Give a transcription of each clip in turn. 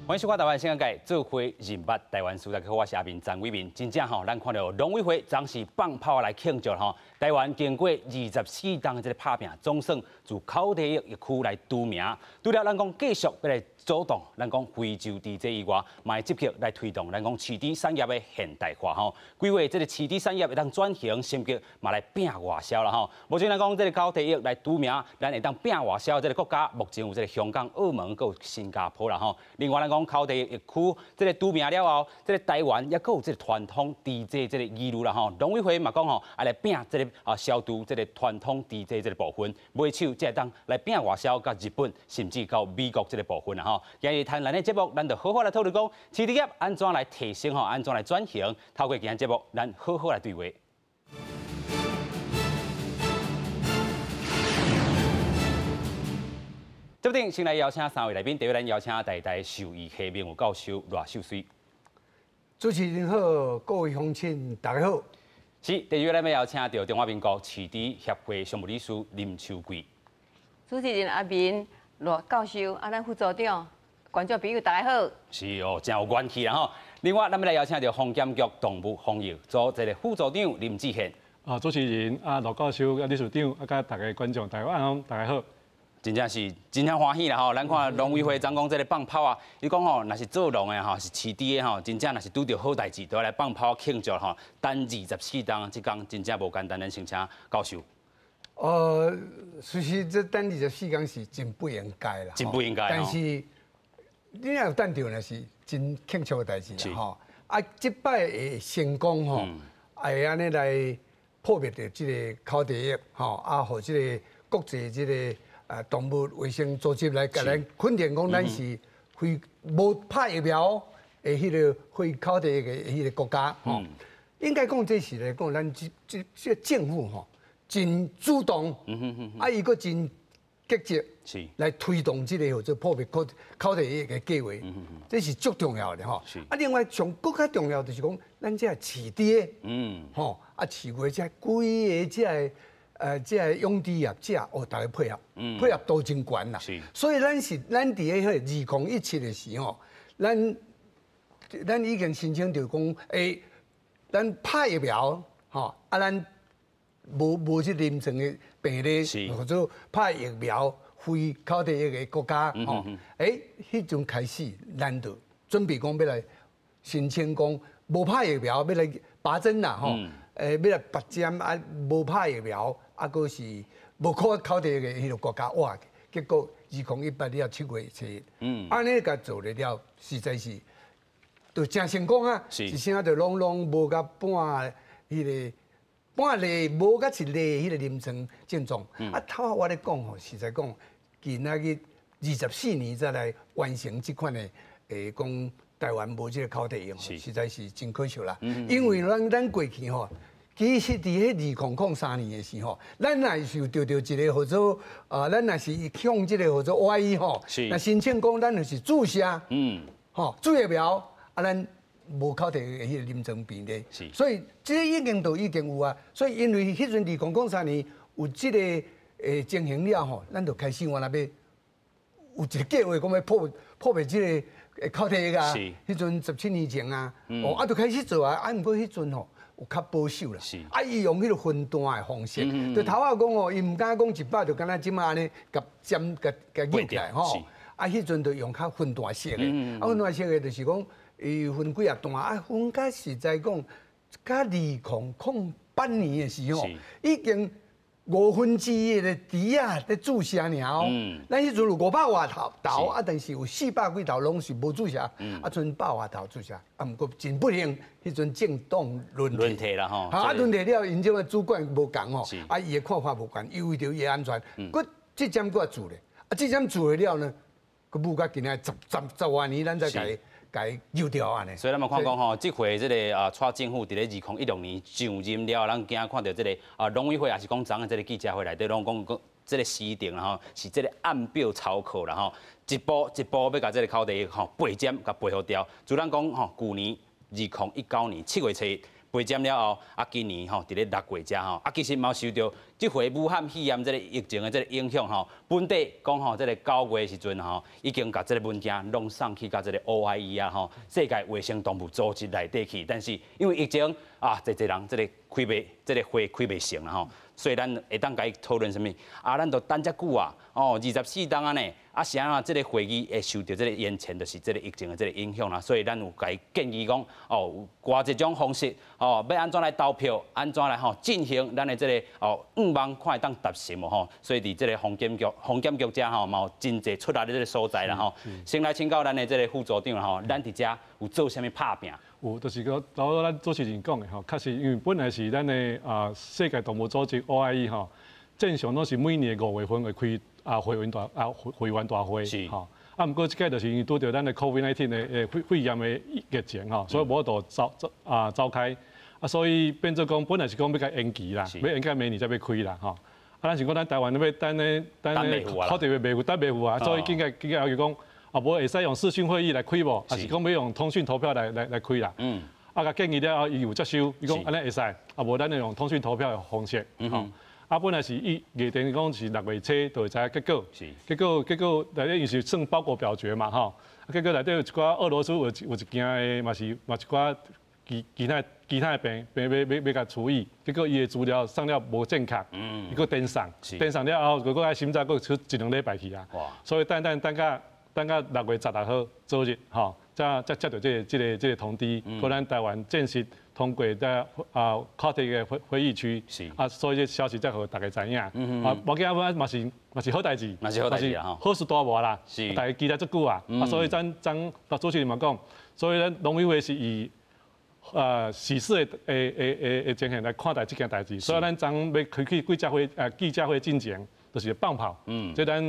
歡迎收看台灣新聞界做伙認捌台灣事。大家好，我是阿明張偉民。真正吼，咱看著農委會昨是放炮來慶祝吼，台灣經過24冬的這個拍拚，總算自口蹄疫疫區來除名。除了咱講繼續欲來主動，咱講非洲豬這以外，嘛會積極來推動咱講飼豬產業的現代化吼。規劃這個飼豬產業會當轉型升級，嘛來拼外銷啦吼。目前來講，這個口蹄疫來除名，咱會當拼外銷這個國家，目前有這個香港、澳門，閣有新加坡啦吼。另外，咱講口蹄疫疫區這個除名了後，這個台灣猶閣有這個傳統豬隻這個疑慮啦吼。農委會嘛講吼，愛來拼這個啊消除這個傳統豬隻這個部分，買手才會當來拼外銷，佮日本甚至到美國這個部分啦吼。今日談咱的節目，咱就好好來討論講，飼豬業按怎來提升吼，按怎來轉型。透過今日節目，咱好好來對話。這邊先來邀請三位來賓，第一位咱邀請台大獸醫系名譽教授賴秀穗。主持人好，各位鄉親大家好。是，第二位咱欲邀請著中華民國飼豬協會常務理事林秋桂。主持人阿明、賴教授，啊，咱副組長，觀眾朋友大家好。是哦，真有元氣啦吼。另外，咱欲來邀請著防檢局動物防疫組這個副組長林志憲。啊，主持人啊，賴教授啊，理事長啊，佮大家觀眾大家晚安，大家好。真正是真正歡喜啦吼！咱看農委會昨講這個放炮啊，伊講吼，若是做農的吼，是飼豬的吼，真正若是拄著好代誌，都欲來放炮慶祝吼。等24冬，這工真正無簡單，咱先請教授。其實這等24工是真不應該啦，真不應該。但是你若有等著，那是真慶祝的代誌啦吼。啊，這擺會成功吼，會按呢來破滅著這個口蹄疫吼，啊，予這個國際這個。啊，動物衛生組織來共咱肯定講，咱是非無拍疫苗的彼個非口蹄疫的彼個國家吼。應該講這是來講，咱這這這政府吼真主動，啊，伊閣真積極來推動這個叫做破滅口口蹄疫的計劃，這是足重要的吼。啊，另外上閣較重要就是講，咱這飼豬的，吼，啊，飼牛這規个這个。這个養豬業者哦，逐家配合，配合度真懸啦。所以咱是咱佇咧彼個2017的時吼，咱已經申請著講，欸，咱拍疫苗，吼，啊，咱無這臨床的病例，叫做拍疫苗非口蹄疫的國家，吼，欸，彼陣開始，咱就準備講欲來申請講無拍疫苗欲來拔針啦，吼，欸，欲來拔針啊，無拍疫苗。啊，閣是無口口蹄疫的彼个國家，哇！結果2018了7月7日，按呢共做了，實在是就誠成功啊！一聲就攏攏無共半彼个半例，無共一例彼个臨床症狀。啊，頭仔我咧講吼，實在講，今仔日24年才來完成這款的，欸，講台灣無這個口蹄疫，實在是真可惜啦。因為咱咱過去吼。其實佇彼2003年的時候，咱若是有著著一个叫做啊，咱若是向這个叫做 OIE 吼，若申請講咱就是注射，吼注疫苗，啊，咱無口蹄疫的彼个臨床病例，所以這个已經都已經有啊。所以因為彼陣2003年有這個情形了吼，咱就開始原來欲有一个計劃講欲破破滅這个口蹄疫啊。彼陣17年前啊，哦啊，就開始做啊，啊，毋過彼陣吼。有較保守啦，啊，伊用彼个分段的方式，就頭仔講哦，伊毋敢講一擺就敢若這馬按呢，共針共共扭起來吼，啊，彼陣就用較分段式的，啊，分段式的就是講，伊分幾仔段，啊，分較實在講，較2008年的時候，已經1/5的豬仔佇注射爾哦，咱彼陣有500外頭頭，啊，但是有400幾頭攏是無注射，啊，賰百外頭注射，啊，毋過真不幸，彼陣政黨輪替啦吼，啊，輪替了，𪜶這個主管無仝吼，啊，伊的看法無仝，伊為著伊的安全，閣這針閣注咧，啊，這針注了呢，閣舞到今仔十十十外年，咱才共伊。共伊揪掉按呢。所以咱嘛看講吼，這回這个啊，蔡政府佇咧2016年上任了，咱驚看著這个啊，農委會抑是講昨昏這个記者會內底攏講講這个時程啦吼，是這个按表操課啦吼，一步一步欲共這个口蹄疫吼拔針共拔予掉。自咱講吼，舊年2019年7月7日，拔針了後，啊，今年吼佇咧6月遮吼，啊，其實嘛受著這回武漢肺炎這個疫情的這個影響吼，本底講吼，這個9月時陣吼，已經共這個文件攏送去共這個 OIE 啊吼，世界衛生動物組織內底去，但是因為疫情啊，濟濟人這個開袂，這個會開袂成啦吼，所以咱會當共伊討論啥物？啊，咱都等遮久啊，哦，24冬按呢，啊，是按怎這個會議會受著這個延前，就是這個疫情的這個影響啦，所以咱有共伊建議講，哦，有偌濟種方式，哦，欲按怎來投票，按怎來吼進行咱的這個哦願望，看會當達成無吼？所以佇這個防檢局、防檢局遮吼，嘛有真濟出力的這個所在啦吼。先來請教咱的這個副組長吼，咱佇遮有做啥物拍拚？有，就是講，頭咱主持人講的吼，確實因為本來是咱的啊世界動物組織 OIE 吼，正常攏是每年5月份會開啊會員大啊會會員大會，吼。啊，毋過這擺就是因為拄著咱的 COVID-19 的肺炎的疫情吼，所以無法度召召啊召開，啊，所以變做講本來是講欲共延期啦，欲延到明年才欲開啦，吼。啊，咱是講咱台灣欲等咧等咧，口蹄疫袂赴等袂赴啊，所以緊個緊個要求講。啊，無會使用視訊會議來開無？抑是講欲用通訊投票來開啦？啊，共建議了後，伊有接受，伊講按呢會使。啊，無咱就用通訊投票的方式。啊，本來是預預定講是6月初就會知影結果。結果內底伊是算包裹表決嘛，吼。結果內底有一寡俄羅斯有一件的嘛是嘛一寡其他的病欲共處理，結果伊的資料送了無正確，伊閣顛送，顛送了後，閣閣愛審查，閣出一兩禮拜去啊。所以等等等甲。等到6月16號昨日，吼，才接著這個通知，閣咱台灣正式通過在啊口蹄疫的非疫區，啊，所以這消息才予大家知影。啊，無緊啊，嘛是好代誌，嘛是好代誌啊，好事大無啦，大家期待足久啊，啊，所以咱昨主持人嘛講，所以咱農委會是以時勢的情形來看待這件代誌，所以咱昨欲開去記者會進前。就是放炮，這咱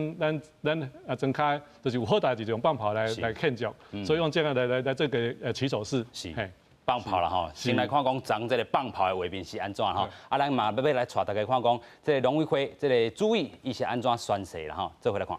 啊莊跤就是有好代誌就用放炮來慶祝，所以用這個來做個起手式，放炮啦吼。先來看講昨這個放炮的畫面是按怎吼，啊，咱嘛欲來帶大家看講，這個農委會這個主委伊是按怎宣誓啦吼，做伙來看。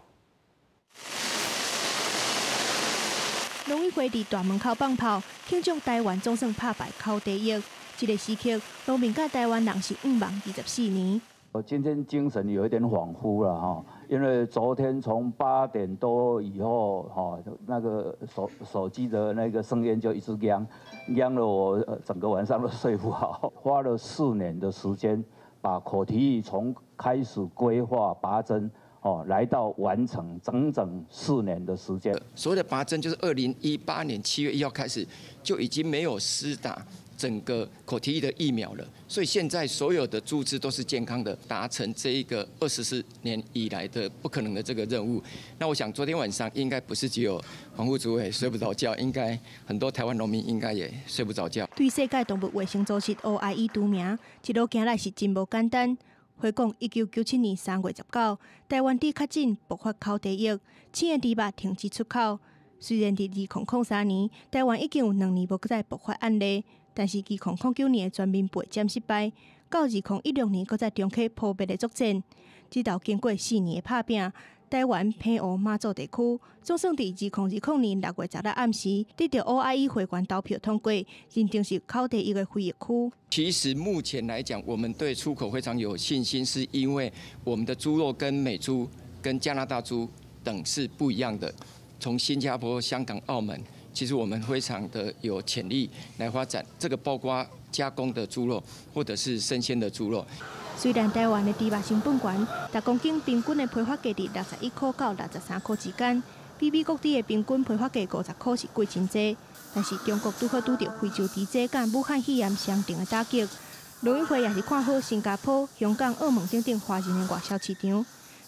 農委會佇大門口放炮，慶祝台灣總算拍敗口蹄疫。這個時刻，農民佮台灣人是向望24年。我今天精神有一點恍惚了哈，因為昨天從8點多以後哈，那個手機的那個聲音就一直響，響了我整個晚上都睡不好。花了4年的時間，把口蹄疫從開始規劃拔針哦，來到完成整整四年的時間。所謂的拔針就是2018年7月1號開始就已經沒有施打整個口蹄疫的疫苗了，所以現在所有的豬隻都是健康的，達成這一個24年以來的不可能的這個任務。那我想昨天晚上應該不是只有黃副主委睡不着覺，應該很多台灣農民應該也睡不着覺。對世界動物衛生組織 OIE 除名，一路行來是真無簡單。回顧1997年3月19，台灣佇確診爆發口蹄疫，青的豬肉停止出口。雖然佇2003年，台灣已經有2年無閣再爆發案例。但是，2009年的全面拔針失敗，到2016年，閣再重啟撲滅的作戰。直到經過四年的拍拚，台灣澎湖馬祖地區總算佇2020年6月16暗時，得著 OIE 會員投票通過，認定是口蹄疫的非疫區。其實目前來講，我們對出口非常有信心，是因為我們的豬肉跟美豬、跟加拿大豬等是不一樣的。從新加坡、香港、澳門。其實我們非常的有潛力來發展，這個包括加工的豬肉，或者是生鮮的豬肉。雖然台灣的豬肉成本懸，逐公斤平均的批發價佇61塊到63塊之間，比美國佇的平均批發價50塊是貴真濟。但是中國拄好拄著非洲豬災佮武漢肺炎雙重的打擊，農委會也是看好新加坡、香港、澳門等等華人的外銷市場。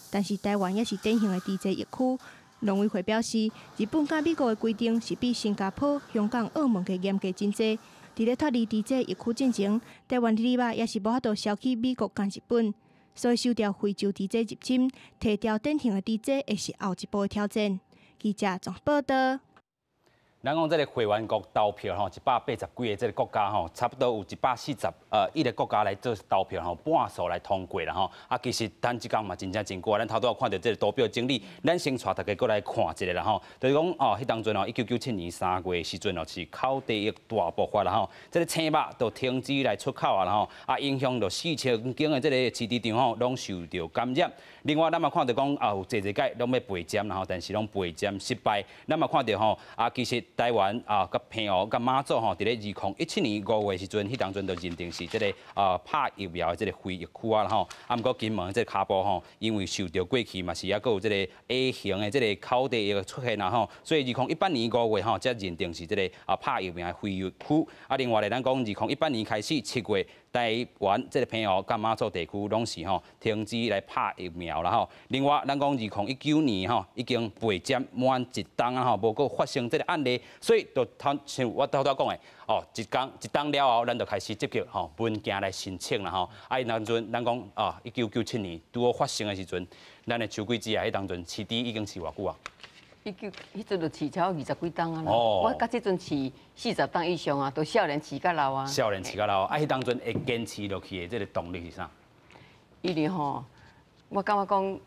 但是台灣也是典型的豬災疫區。農委會表示，日本佮美國的規定是比新加坡、香港、澳門加嚴格真濟。佇咧脫離豬災疫區進前，台灣豬肉也是無法度銷去美國佮日本，所以收掉非洲豬災入侵，提掉典型的豬災，會是後一步的挑戰。記者綜報導。咱講這个會員國投票吼，180幾个這个國家吼，差不多有141个國家來做投票吼，半數來通過啦吼。啊，其實咱這工嘛真正真久，咱頭拄仔看著這个圖表整理，咱先帶大家閣來看一下啦吼。就是講哦，彼當陣哦，1997年3月時陣哦，是口蹄疫大爆發啦吼，這个青肉就停止來出口啊啦吼，啊影響著4000間的這个飼豬場吼，攏受著感染。另外，咱嘛看著講啊，有濟濟擺攏欲備針啦吼，但是攏備針失敗。咱嘛看著吼，啊，其實台灣啊，佮澎湖、佮馬祖吼，佇咧2017年5月時陣，彼當陣就認定是這个拍疫苗的這个非疫區啊啦吼。啊，毋過金門這个跤步吼，因為受著過去嘛是猶閣有這个 A 型的這个口蹄疫出現啦吼，所以2018年5月吼，才認定是這个拍疫苗的非疫區。啊，另外咧，咱講2018年開始7月，台灣這个澎湖佮馬祖地區攏是吼停止來拍疫苗啦吼。另外，咱講2019年吼已經備針滿一冬啊吼，無閣發生這个案例，所以就頭像我頭拄仔講的，哦，一工一冬了後，咱就開始積極吼文件來申請啦吼。啊，彼當陣咱講啊，1997年拄好發生的時陣，咱的秋季子啊，彼當陣飼豬已經飼偌久啊？一九彼陣就飼超過20幾冬啊啦，我佮這陣飼40冬以上啊，都少年飼較老啊。少年飼較老，啊，彼當陣會堅持落去的這个動力是啥？因為吼，我感覺講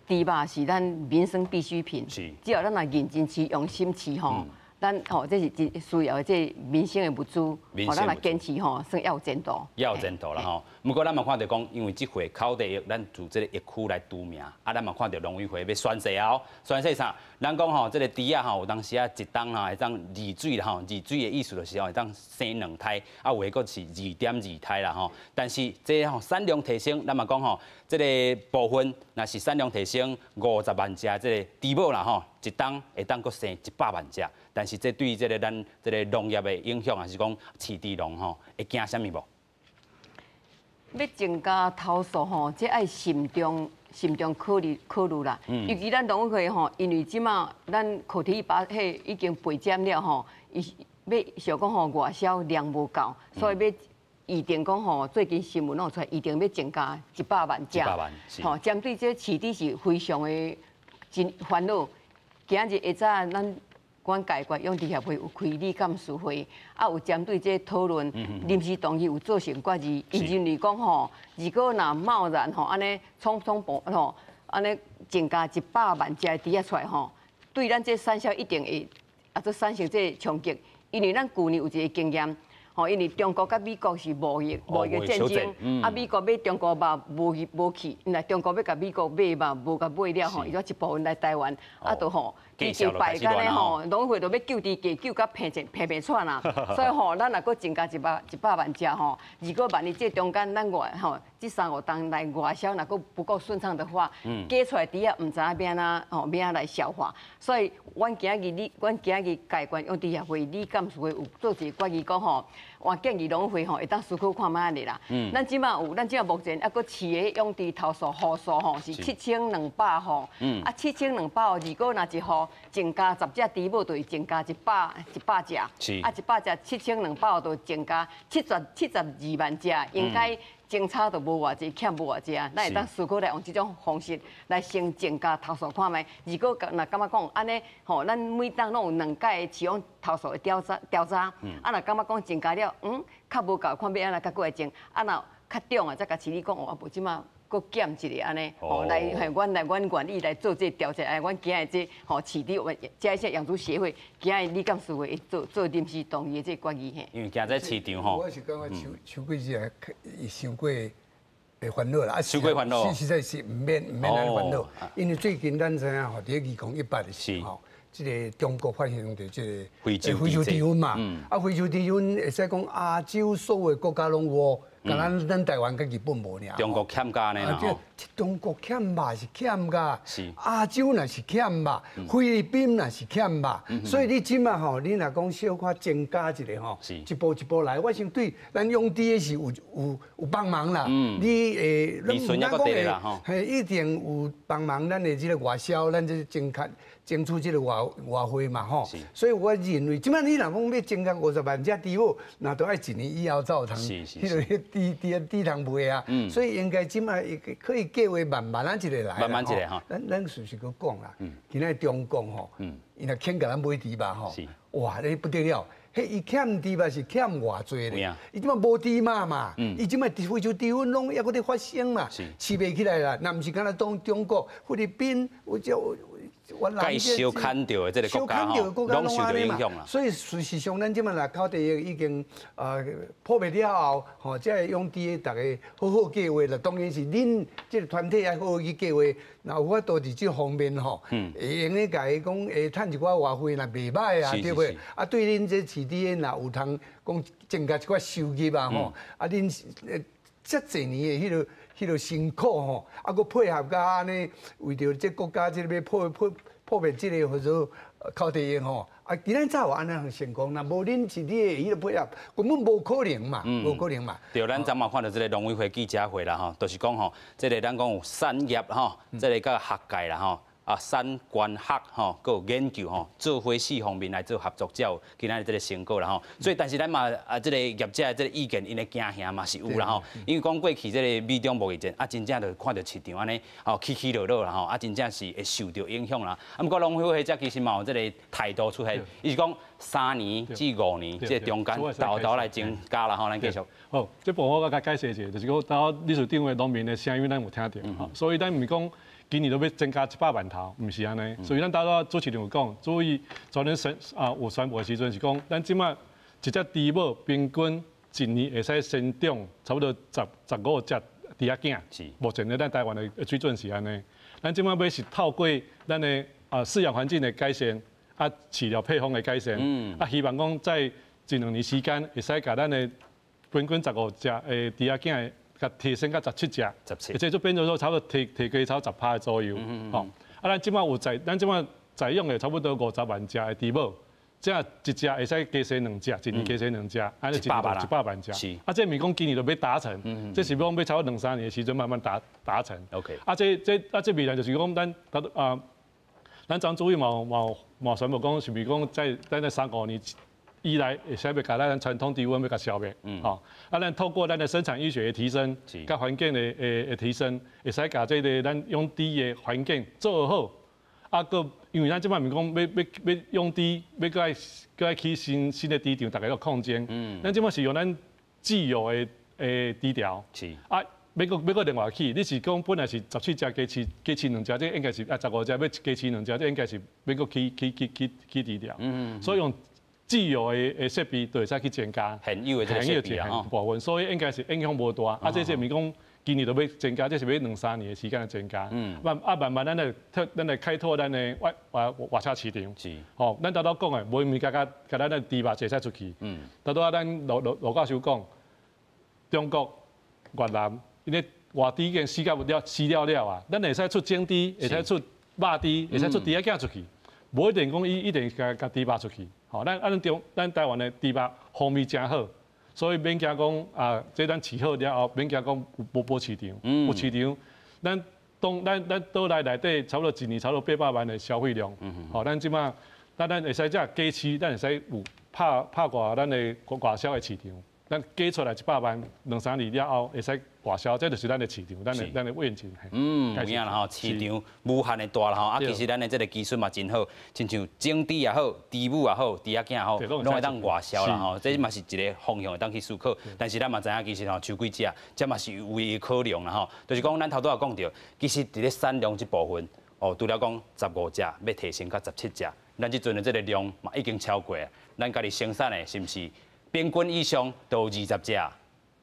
豬肉是咱民生必需品，只要咱若認真飼、用心飼吼，咱吼這是真需要的這民生的物資，吼咱若堅持吼，算猶有前途。猶有前途啦吼。毋過咱嘛看著講，因為這回口蹄疫，咱自這个疫區來除名，啊，咱嘛看著農委會欲宣示啊，宣示啥？咱講吼，這个豬仔吼，有當時啊一冬吼會當二水啦吼，二水的意思就是吼會當生兩胎，啊有的閣是2.2胎啦吼。但是這吼產量提升，咱嘛講吼，這个部分若是產量提升50萬隻這个豬母啦吼，一冬會當閣生100萬隻。但是這對這个咱這个農業的影響，還是講飼豬農吼，會驚啥物無？欲增加頭數吼，這愛慎重慎重考慮考慮啦。尤其咱農委會吼，因為這馬咱口蹄疫把彼已經備針了吼，伊欲想講吼外銷量無夠，所以欲預定講吼，最近新聞弄出來，預定欲增加一百萬隻。100萬，吼，針對這飼豬是非常的真煩惱。今仔日下早咱阮界縣養殖協會有開理監事會，啊有針對這討論，臨時動議有做成決議，伊認為講吼，如果若貿然吼按呢匆匆步吼，按呢增加一百萬隻豬仔出來吼，對咱這產銷一定會啊做產生這個衝擊，因為咱舊年有一個經驗。吼，因為中國佮美國是貿易戰爭，啊，美國買中國肉無去無去，來中國欲共美國買肉無共買了吼，伊就一部分來台灣，啊，就吼，已經敗甲呢吼，農會都欲救豬價，救甲平平平平喘啦，所以吼，咱若閣增加一百萬隻吼，如果萬一這中間咱外吼，這三五冬來外銷若閣不夠順暢的話，加出來豬仔毋知影欲按怎吼，欲按怎來消化，所以阮今日你，阮今日界縣養殖協會理監事會有做一個決議講吼。我建議農會吼會當思考看覓咧啦。咱這馬有，咱這馬目前猶閣飼的養豬頭數戶數吼是7200戶。啊，7200戶，如果若一戶增加10隻豬母，就會增加一百隻。啊，100隻7200戶就增加72萬隻，應該相差就無偌濟，欠無偌濟啊。咱會當思考來用這種方式來先增加頭數看覓。如果若感覺講按呢吼，咱每冬攏有兩擺飼養頭數的調查調查，啊若感覺講增加了，較無夠，看欲按怎閣閣來增，啊若較重啊，才共市里講哦，啊無這馬閣減一个按呢，吼來，嘿，阮來阮願意來做這個調節，哎，阮今日這吼飼豬，嘉義縣養豬協會今日理監事會做做臨時動議的這個決議嘿。因為驚在市場吼。我是感覺秋季子伊傷過會煩惱啦，啊，傷過煩惱。實在是毋免按呢煩惱，因為最近咱知影吼，佇2018的時候，這个中國發生著這个非洲非洲豬瘟嘛，啊，非洲豬瘟會使講亞洲所有國家攏有，干焦咱台灣佮日本無爾。中國欠價呢吼。中國欠肉是欠價，亞洲若是欠肉，菲律賓若是欠肉，所以你這馬吼，你若講小可增加一下吼，一步一步來，我想對咱養豬的是有幫忙啦。你會，利潤猶閣低啦吼。嘿，一定有幫忙咱的這个外銷，咱這爭較爭取這个外匯嘛吼。所以我認為，這馬你若講欲增加50萬隻豬母，那都愛一年以後才有通，彼個。豬豬豬通賣啊，所以應該這擺可以計劃慢慢仔一个來。慢慢一个吼。咱事實閣講啦，今仔中國吼，伊若肯共咱買豬肉吼，哇，你不得了！彼伊欠豬肉是欠偌濟咧？伊這擺無豬肉嘛，伊這擺非洲豬瘟攏猶閣咧發生嘛，飼袂起來啦。若毋是敢若當中國、菲律賓，有這。該相牽著的這个國家吼，攏受著影響啦。所以事實上，咱這擺若口蹄疫已經破滅了後，吼，這个養豬的逐家好好計劃啦。當然是恁這个團體愛好好去計劃，若有法度佇這方面吼，會用得共伊講會趁一寡外匯，若袂䆀啊，對袂？啊，對恁這飼豬的若有通講增加一寡收入啊，吼，啊，恁這濟年的彼个辛苦吼，啊，閣配合甲按呢，為著這國家這个欲破滅這个或者口蹄疫吼，啊，今仔早有按呢成功，若無恁是你的彼个配合，根本無可能嘛，無可能嘛。對，咱昨嘛看著這个農委會記者會啦吼，就是講吼，這个咱講有產業吼，這个佮學界啦吼。啊，產官學吼，閣有研究吼，做伙四方面來做合作，才有今仔日這个成果啦吼。所以，但是咱嘛啊，這个業者的這个意見，𪜶的驚嚇嘛是有啦吼。因為講過去這个美中貿易戰啊，真正就看著市場按呢吼起起落落啦吼，啊，真正是會受著影響啦。啊，毋過農委會這其實嘛有這个態度出現，伊是講3年至5年這个中間沓沓來增加啦吼，咱繼續。好，這部分我共解釋一下，就是講頭理事長的農民的聲音，咱有聽著，所以咱毋是講。今年都欲增加100萬頭，毋是按呢。所以咱頭拄主持人有講，注意昨日宣啊有宣布的時陣是講，咱這擺一隻豬母平均一年會使生長差不多15隻豬仔囝。目前咧，咱台灣的水準是按呢。咱這擺欲是透過咱的啊飼養環境的改善，啊飼料配方的改善，啊希望講在一兩年時間會使共咱的平均十五隻的豬仔囝。共提升到17隻，而且就變做說差不多提高差不多10%左右，吼。啊，咱這擺有在，咱這擺在養的差不多50萬隻的豬母，這一隻會使加生兩隻，一年加生兩隻，按呢一年就100萬隻。啊，這毋是講今年就欲達成，這是講欲差不多兩三年的時陣慢慢達成。 啊，這未來就是講咱啊，咱張主委嘛宣布講，是毋是講在咱這三五年以來會使欲共咱傳統豬瘟欲共消滅，吼！啊，咱透過咱的生產醫學的提升，佮環境的提升，會使共這个咱養豬的環境做好。啊，閣因為咱這擺毋是講欲養豬，欲閣愛起新的豬場，逐家閣抗爭。咱這擺是用咱既有的豬條，啊，欲閣另外起，你是講本來是17隻加飼兩隻，這應該是啊15隻欲加飼兩隻，這應該是欲閣起豬條。所以用既有的設備就會使去增加，現有的這個設備啊，部分，所以應該是影響無大。啊，這毋是講今年就欲增加，這是欲兩三年的時間來增加。慢慢咱來開拓咱的外銷市場。吼，咱頭拄講的，無物件共咱的豬肉會使出去。頭拄仔咱羅教授講，中國、越南，𪜶咧活豬已經死甲了死了了啊！咱會使出種豬，會使出肉豬，會使出豬仔囝出去，無一定講伊一定共豬肉出去。吼，咱台灣的豬肉風味誠好，所以免驚講啊，這咱飼好了後，免驚講無市場，有市場。咱當咱咱島內內底差不多一年差不多800萬的消費量，吼，咱這擺咱會使這加飼，咱會使有拍掛咱的外銷的市場。咱加出來100萬，兩三年了後會使外銷，這就是咱的市場，咱的願景。嗯，有影啦吼，市場無限的大啦吼，啊，其實咱的這个技術嘛真好，親像種豬也好，豬母也好，豬仔囝也好，攏會當外銷啦吼，這嘛是一个方向會當去思考。但是咱嘛知影，其實吼，秋季食，這嘛是有伊的考量啦吼。就是講，咱頭拄仔講著，其實佇咧產量這部分，哦，除了講十五隻欲提升到十七隻，咱這陣的這个量嘛已經超過啊。咱家己生產的是毋是？平均以上都有20隻，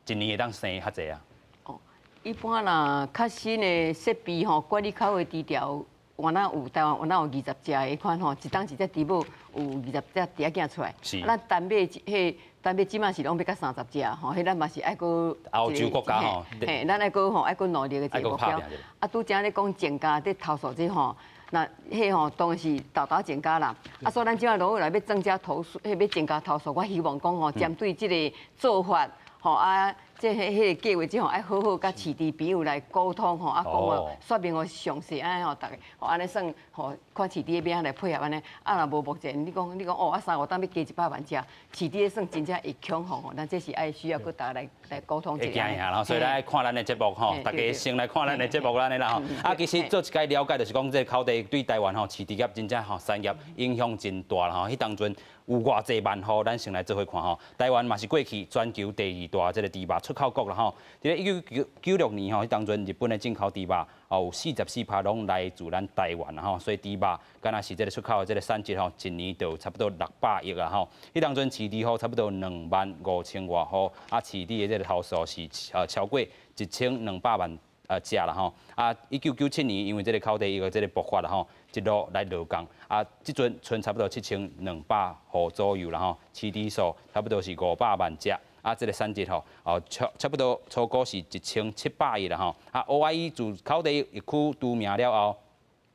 一年會當生較濟啊？哦，一般啦，較新的設備吼，管理較好的豬條，原來有台灣原來有20隻的款吼，一冬一隻豬母有二十隻豬仔囝出來。咱單買彼單買這擺是攏欲共30隻吼，彼咱嘛是愛閣歐洲國家吼，嘿，咱愛閣吼愛閣努力的一个目標。啊，拄才咧講增加咧頭數這吼。那彼吼當然是沓沓增加啦，啊，所以咱這擺落來欲增加頭數，彼欲增加頭數，我希望講吼，針對這个做法，吼啊，這彼个計劃這吼愛好好佮飼豬朋友來溝通吼，啊，講話說明予詳細按呢吼，逐家吼按呢算吼，看飼豬欲按怎來配合按呢，啊若無目前你講你講哦，啊三五冬欲加100萬隻，飼豬算真正會恐慌吼，咱這是愛需要閣大家來來溝通一下。會驚嚇啦，所以來看咱的節目吼，大家先來看咱的節目按呢啦吼。啊，其實做一擺了解，就是講這個口蹄疫對台灣吼飼豬業真正吼產業影響真大啦吼。彼當陣有偌濟萬戶，咱先來做伙看吼。台灣嘛是過去全球第二大這個豬肉出口國啦吼。佇咧1996年吼，彼當陣日本的進口豬肉哦有44%攏來自咱台灣啦吼，所以豬肉敢若是這個出口的這個產值吼，一年就差不多600億啊吼。彼當陣飼豬戶差不多2萬5千外戶，啊飼豬的這個頭數是超過1200萬隻啦吼。啊，1997年因為這個口蹄疫的這個爆發啦吼，一路來落降，啊，這陣賰差不多7200戶左右啦吼，飼豬數差不多是500萬隻。啊，這個產值吼，哦，差不多初估是1700億啦吼。啊，OIE 自口蹄疫疫區除名了後，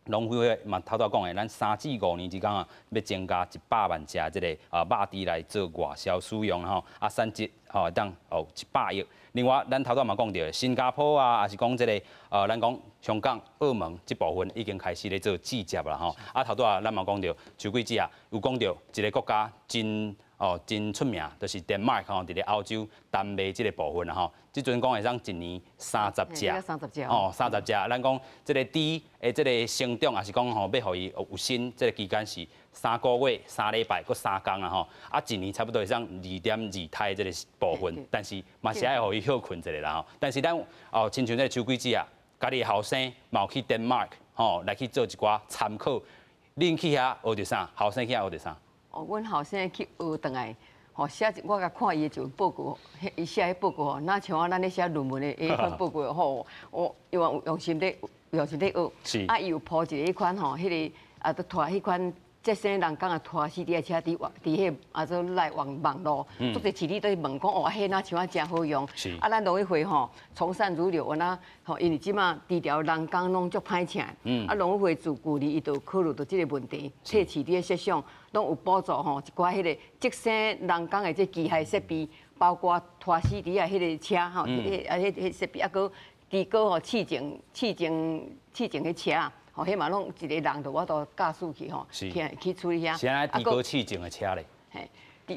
農委會嘛頭拄講的，咱3至5年之間啊，欲增加100萬隻這個啊肉豬來做外銷使用吼。啊，產值吼會當有100億。另外，咱頭拄嘛講著，新加坡啊，抑是講這個咱講香港、澳門這部分已經開始咧做試接啦吼。啊，頭拄啊，咱嘛講著，秋桂子啊，有講著一個國家真哦真出名，就是丹麥吼，佇咧歐洲丹麥這個部分啦吼。這陣講會當一年三十隻，30隻哦，三十隻。咱講這個豬的這個成長，抑是講吼，欲予伊有身這個期間是3個月、3禮拜、閣3工啊吼。啊，一年差不多會當2.2胎這個部分，但是嘛是愛予伊歇睏一下啦吼。但是咱哦，親像這個秋桂子啊，家己後生嘛有去丹麥吼來去做一寡參考。恁去遐學著啥？後生去遐學著啥？哦，阮後生去學轉來，吼寫我共看伊的一份報告，伊寫彼報告吼，若像咱咧寫論文的彼款報告吼，我伊話用心咧用心咧學，啊，伊有鋪一個彼款吼，彼個啊，都拖彼款節省人工的拖死豬的車佇佇彼啊做來網網路，足濟飼主都問講哦，彼若像啊誠好用，啊，咱農委會吼從善如流，按怎吼，因為這馬豬寮人工攏足歹請，啊，農委會自舊年伊就考慮著這個問題，替飼主的設想，攏有補助吼，一寡彼個節省人工的這機械設備，包括拖死豬的彼個車吼，彼啊彼彼設備，啊，閣豬哥吼試種試種試種彼車。吼，彼嘛攏一個人就有法度駕駛去吼，去去處理遐。是按怎豬哥試種的車咧？嘿，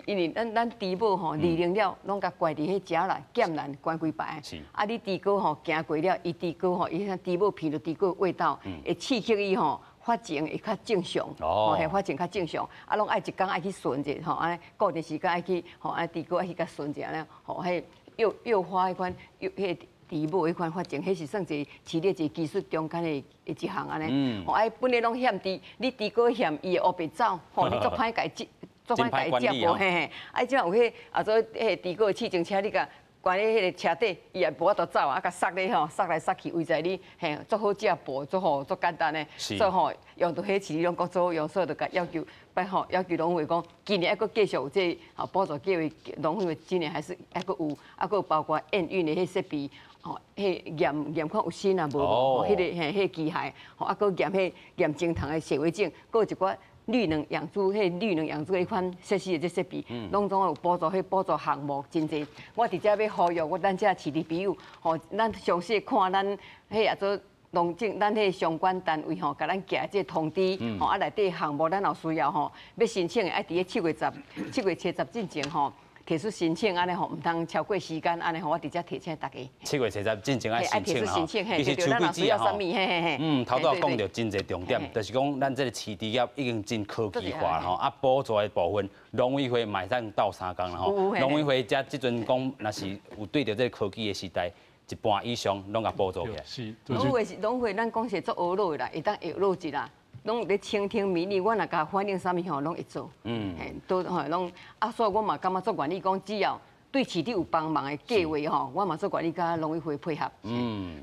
因為咱咱豬母吼，離能了，攏共關佇彼食內，劍蘭關幾排。啊，你豬哥吼行過了，伊豬哥吼，伊豬母聞著豬哥味道，會刺激伊吼發情會較正常。哦。嘿，發情較正常。啊，攏愛一工愛去巡者吼，按呢固定時間愛去吼，按豬哥愛去共巡者按呢，吼，彼誘誘發彼款誘彼個。豬母彼款發情，彼是算一個飼獵一個技術中間的一項按呢。吼，啊，本來攏嫌豬，你豬哥嫌伊會烏白走，吼，你足歹共伊接，足歹共伊接無，嘿嘿。啊，這有彼啊做彼個豬哥試種車，你共關佇彼個車底，伊也無法度走啊，共捒咧吼，捒來捒去，為在你嘿，足好接步，足好足簡單的，所以吼用著彼飼攏閣足好用，所以就共要求，拜吼要求農委講，今年猶閣繼續有這個吼補助計劃，農委會今年還是猶閣有，啊閣有包括驗運的彼設備。吼，彼驗驗看有砷啊無？吼，彼個嘿，彼個機械，吼，啊，閣驗彼驗精蟲的顯微鏡，閣有一寡綠能養豬，彼綠能養豬彼款設施的這設備，攏總有補助，彼補助項目真濟。我佇遮欲呼籲，我咱遮飼豬朋友，吼，咱詳細看咱彼啊做農政，咱彼相關單位吼，共咱寄這個通知，吼，啊內底項目咱有需要吼，欲申請的愛佇咧7月10、7月70進前吼。提出申請按呢吼，毋通超過時間按呢吼，我佇遮提醒大家。7月70進前愛申請吼，其實秋桂子吼，頭拄仔講著真濟重點，就是講咱這個飼豬業已經真科技化吼，啊補助的部分，農委會嘛會當鬥相共啦吼，農委會遮這陣講，若是有對著這個科技的時代，一半以上攏共補助起來。是，農委是農委，咱講是足學腦的啦，會當學腦一啦。攏佇咧傾聽民意，我若共反映啥物吼，攏會做。嘿，都吼攏啊，所以我嘛感覺足願意講，只要對飼豬有幫忙的計劃吼，我嘛足願意佮農委會配合。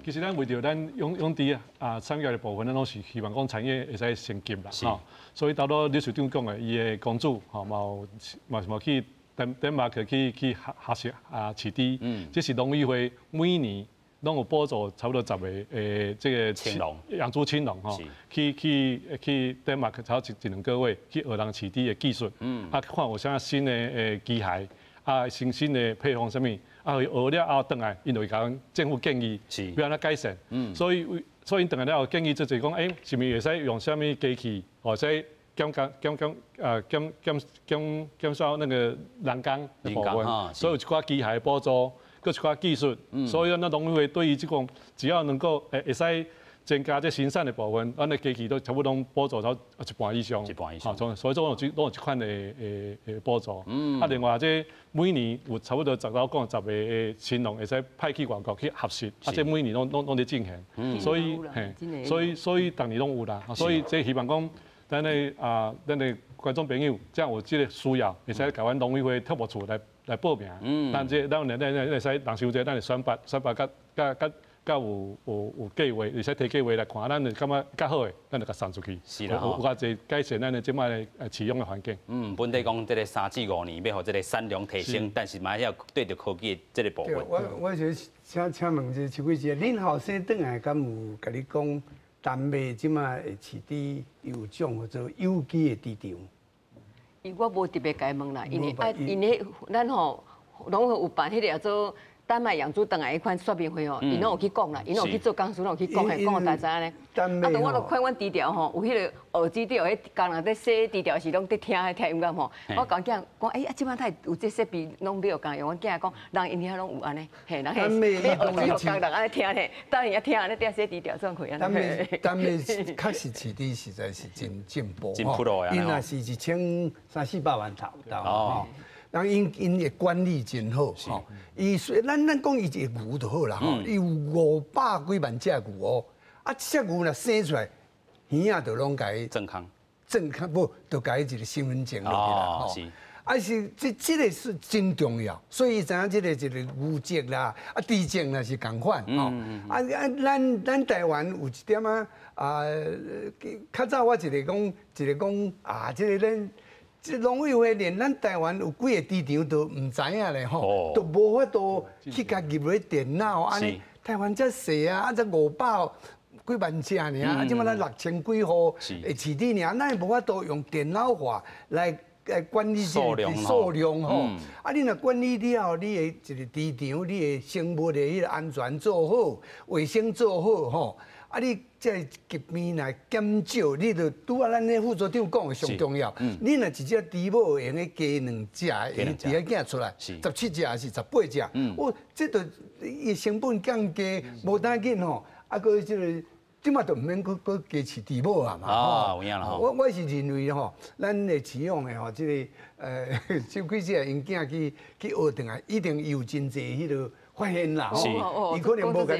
其實咱為著咱養養豬啊產業的部分，咱攏是希望講產業會使升級啦，吼。所以頭拄理事長講的，伊的公主吼嘛有嘛是嘛去丹丹麥去去去學學習啊飼豬，這是農委會每年攏有補助差不多十個這個青農養豬青農吼，去去去丹麥差不多一一兩個月去學人飼豬的技術，啊看有啥新的機械，啊，新新的配方啥物，啊，學了後轉來，𪜶就會共阮政府建議，欲按怎改善。所以𪜶轉來了後建議就是講，是毋是會使用啥物機器，或者減減減減啊減減減減少那個人工的部分，所以有一寡機械補助，閣一寡技術，所以咱農委會對於這個只要能夠會使增加這生產的部分，咱的機器都差不多攏補助到一半以上，一半以上，所以攏有這款的補助。啊，另外這每年有差不多十到講十個的青農會使派去外國去學習，啊，這每年攏佇進行，所以嘿，所以逐年攏有啦。所以這希望講，咱的觀眾朋友，這樣有這個需要，會使共阮農委會特務處來報名。咱這咱咱會使人傷濟，咱會選拔較較較較有計劃，會使提計劃來看，咱就感覺較好的，咱就共送出去。是啦，有較濟改善咱的這擺的飼養的環境。本底講這个3至5年欲予這个產量提升，但是嘛要對著科技的這个部分。我想請問這邱貴姐，恁後生轉來敢有共你講，丹麥這擺的飼豬有種叫做有機的豬場？伊我無特別共伊問啦，因為啊，𪜶彼咱吼農會有辦彼個叫做丹麥養豬轉來彼款說明會吼，𪜶攏有去講啦，𪜶攏有去做講師，攏有去講，嘿，講予大知影呢。啊，當我都看阮豬寮吼，有彼个耳機頂，彼工人佇洗豬寮時攏佇聽聽音樂吼。我共囝講，欸，啊，這擺哪有這設備攏買予工用？阮囝講，人𪜶遐攏有按呢，嘿，人彼買耳機予工人按呢聽咧，等伊聽按呢佇洗豬寮轉開按呢。丹麥確實飼豬實在是真進步，吼，𪜶若是一千三四百萬頭吼。人𪜶的管理真好，吼。伊雖咱講伊一個牛就好啦，吼。伊有500幾萬隻牛哦，啊，這隻牛若生出來，耳仔就攏共伊正康，正康無，就共伊一個身份證落去啦，吼。啊是這個是真重要，所以伊知影這個一個牛證啦，啊豬證啦是仝款，吼。啊啊，咱台灣有一點仔啊，較早我一個講啊，這個咱。這農委會連咱台灣有幾个豬場都毋知影咧吼，都無法度去共入咧電腦按呢。台灣遮細啊，啊才500幾萬隻爾，啊這擺咱6000幾戶的飼豬爾，咱會無法度用電腦化來管理這個數量吼。啊，你若管理了後，你的一個豬場，你的生物的彼個安全做好，衛生做好吼。啊！你這個疾病若減少，你就拄仔咱咧副組長講的上重要。你若一隻豬母會用得加兩隻，會用豬仔囝出來，17隻還是18隻？哦，這就伊成本降低，無當緊吼。啊，閣這個這馬就毋免閣閣加飼豬母啊嘛。哦，有影啦。我是認為吼，咱的飼養的吼，這个邱貴姐𪜶囝去學轉來，一定有真濟彼个發現啦，吼，伊可能無共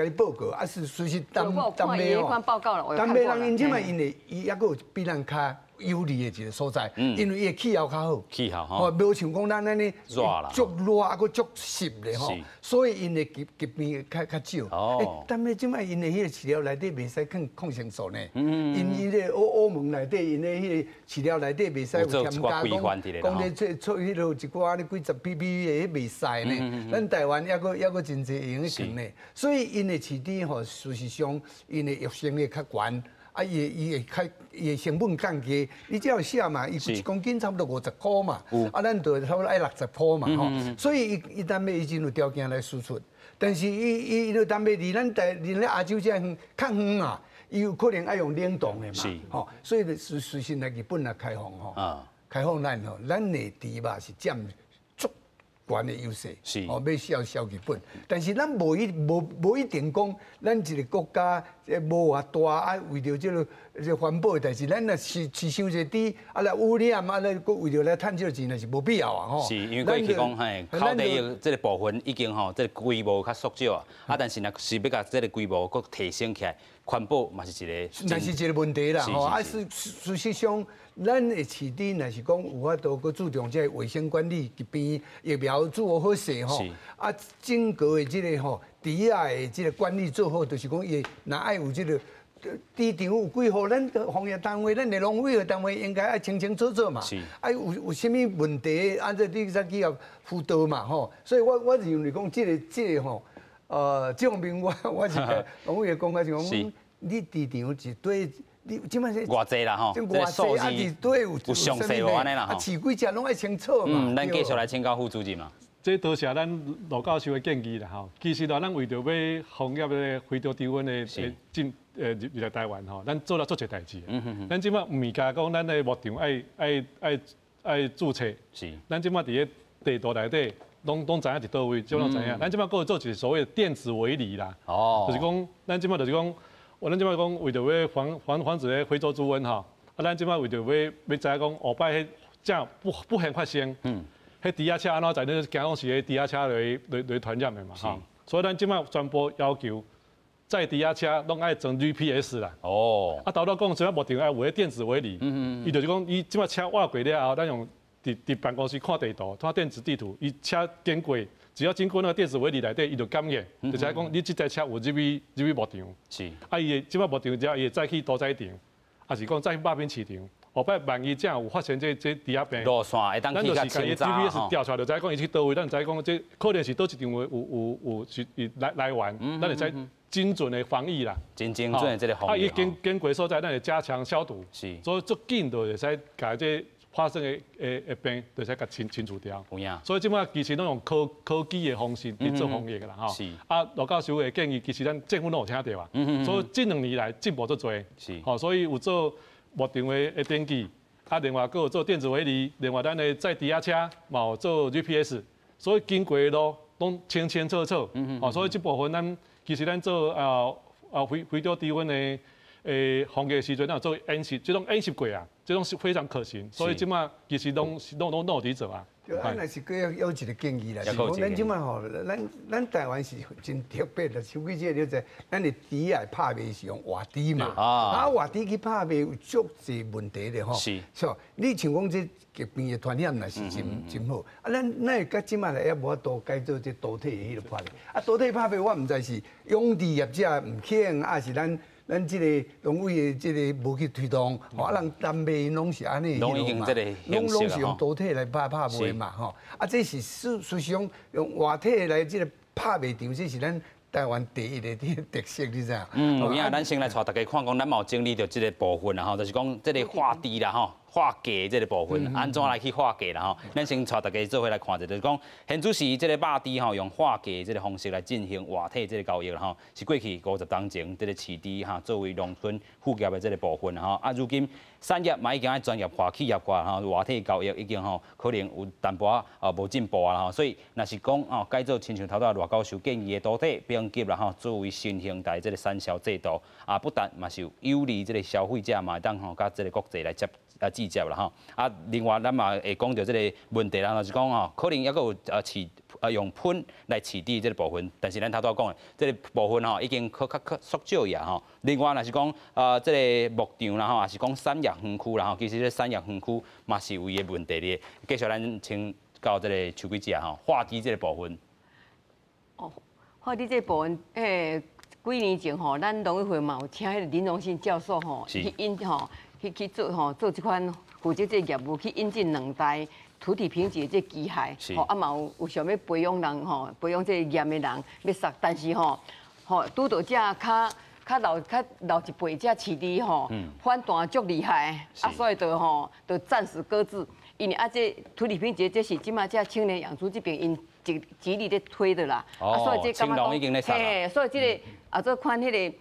你報告，啊是事實丹麥吼，丹麥人𪜶這擺𪜶的伊猶閣有比咱較有利的一個所在，因為伊的氣候較好，氣候吼，無像講咱按呢足熱啊，閣足濕咧吼，所以𪜶的疾病較較少。欸，丹麥這擺𪜶的彼個飼料內底袂使放抗生素呢，𪜶彼個歐盟內底𪜶的彼個飼料內底袂使有添加講講咧出出彼個一寡按呢幾十 ppb 的彼袂使呢。咱台灣猶閣真濟會用得放呢，所以𪜶的飼豬吼，事實上𪜶的藥性會較懸。啊，伊會較伊的成本降低，你只要寫嘛，伊1公斤差不多50箍嘛，啊，咱就差不多愛60箍嘛，吼，所以伊伊丹麥已經有條件來輸出，但是伊伊伊丹麥離咱台離咱亞洲遮遠較遠啊，伊有可能愛用冷凍的嘛，吼，所以事實來日本來開放吼，開放咱吼，咱的豬肉是佔足懸的優勢，哦，欲銷銷日本，但是咱無一定講，咱一個國家無偌大啊，為著這個環保的代誌，咱若飼飼傷濟豬，啊來污染，啊來閣為著來趁這個錢，那是無必要啊吼。是，因為過去講嘿，口蹄疫這個部分已經吼，這個規模較縮少啊，啊，但是若是欲共這個規模閣提升起來，環保嘛是一個，那是一個問題啦吼。啊，事實上，咱的飼豬若是講有法度閣注重這個衛生管理、疾病疫苗注好勢吼，啊，整個的這個吼，豬仔的這個管理做好，就是講伊若愛有這個豬場有幾戶，咱防疫單位、咱的農委的單位應該愛清清楚楚嘛。啊，有啥物問題，啊，這你才去予輔導嘛吼。所以我認為講這個吼，這方面我是農委的講法是講，你豬場一對。你這擺是偌濟啦吼，這偌濟啊，佇底有有詳細無按呢啦吼。啊，飼幾隻攏愛清楚嘛。嗯，咱繼續來請教副主任嘛。這多謝咱羅教授的建議啦吼。其實啦，咱為著欲防疫這个非洲豬瘟的進入來台灣吼，咱做了足濟代誌。咱這擺毋是焦講咱的牧場愛註冊。咱這擺佇咧地圖內底，攏知影佇佗位，這攏知影。咱這擺閣有做一個所謂的電子圍籬啦。就是講，咱這擺就是講，我咱這擺講為著欲防止咧非洲豬瘟吼，啊，咱這擺為著欲知影講後擺彼這不幸發生。彼豬仔車按怎知？你驚講是彼豬仔車來傳染的嘛？吼，所以咱這擺全部要求載豬仔車攏愛裝 GPS 啦。啊，頭拄講這擺牧場愛有彼電子圍籬，伊就是講，伊這擺車倚過了後，咱用佇辦公室看地圖，看電子地圖，伊車經過，只要經過那個電子圍籬內底，伊就感應，就知講你這台車有入去牧場。啊，伊會這擺牧場之後，伊會載去屠宰場，抑是講載去肉品市場。後擺萬一真有發生這豬仔病，路線會當咱就是共伊 GPS 調出來，就知講伊去佗位，咱知講這可能是佗一場有有有是來源，咱會使精準的防疫啦。真精準的這个防疫。啊，伊經過所在，咱會加強消毒。所以足緊就會使共這發生的病，就會使共清除掉。有影。所以這擺其實攏用科技的方式佇做防疫啦，吼。啊，羅教授的建議，其實咱政府攏有聽著啊。所以這兩年來進步足濟。吼，所以有做牧場的登記，啊，另外閣有做電子圍籬，另外咱的載豬仔車嘛有做 GPS，所以經過的路攏清清楚楚。哦，所以這部分咱其實咱做非洲豬瘟的防疫時陣，咱有做演習，這種演習過啊，這種是非常可行。所以這擺其實攏有佇做啊。對，啊，若是閣要有一個建議啦，是講咱這擺吼，咱台灣是真特別啦，手機這個你知，咱的豬仔拍賣是用活豬嘛，啊活豬去拍賣有足濟問題的吼。是。你像講這疾病的傳染若是真好，啊，咱咱會佮這擺來也無法度改做這屠體的彼个拍賣，啊屠體拍賣我毋知是養豬業者毋肯，抑是咱這個農委的這个無去推動，吼啊人南美𪜶攏是按呢，攏已經這個攏是用屠體來拍賣嘛，吼啊這是事實上用活體來這个拍賣場，這是咱台灣第一的這個特色，你知影？嗯，有影，咱先來帶大家看講，咱嘛有整理著這个部分啦，吼，就是講這个劃地啦，吼。劃價這个部分，按怎來去劃價啦吼？咱先帶大家做伙來看一下，就是講現主時這个肉豬吼，用劃價這个方式來進行活體這个交易啦吼，是過去50冬前這个飼豬哈作為農村副業的這个部分吼。啊，如今產業嘛已經愛專業化、企業化吼，活體交易已經吼可能有淡薄仔啊無進步啊吼，所以若是講哦改做親像頭拄仔賴教授建議的屠體評級啦吼，作為新形態這个產銷制度啊，不但嘛是有利這个消費者嘛會當吼佮這个國際來接。啊，直接啦吼，啊，另外咱嘛會講著這个問題啦，就是講吼，可能猶閣有飼用噴來飼豬這个部分，但是咱頭拄仔講的這个部分吼，已經較縮少去啊吼。另外若是講這个牧場啦吼，抑是講產業園區啦吼，其實這產業園區嘛是有伊的問題佇。繼續咱請教這个邱桂姐吼，劃豬這个部分。哦，劃豬這个部分，幾年前吼，咱農委會嘛有請彼个林榮信教授吼，去引吼。去做吼，做這款負責這個業務，去引進兩台土體評級的這機械，吼啊嘛有想欲培養人吼，培養這個業的人欲殺，但是吼拄著這較老一輩這飼豬吼，反彈足厲害，啊所以就吼就暫時擱置，因為啊這土體評級這是這馬這青年養豬這邊𪜶極力咧推的啦，啊所以這感覺講，嘿，所以這个啊做款彼个。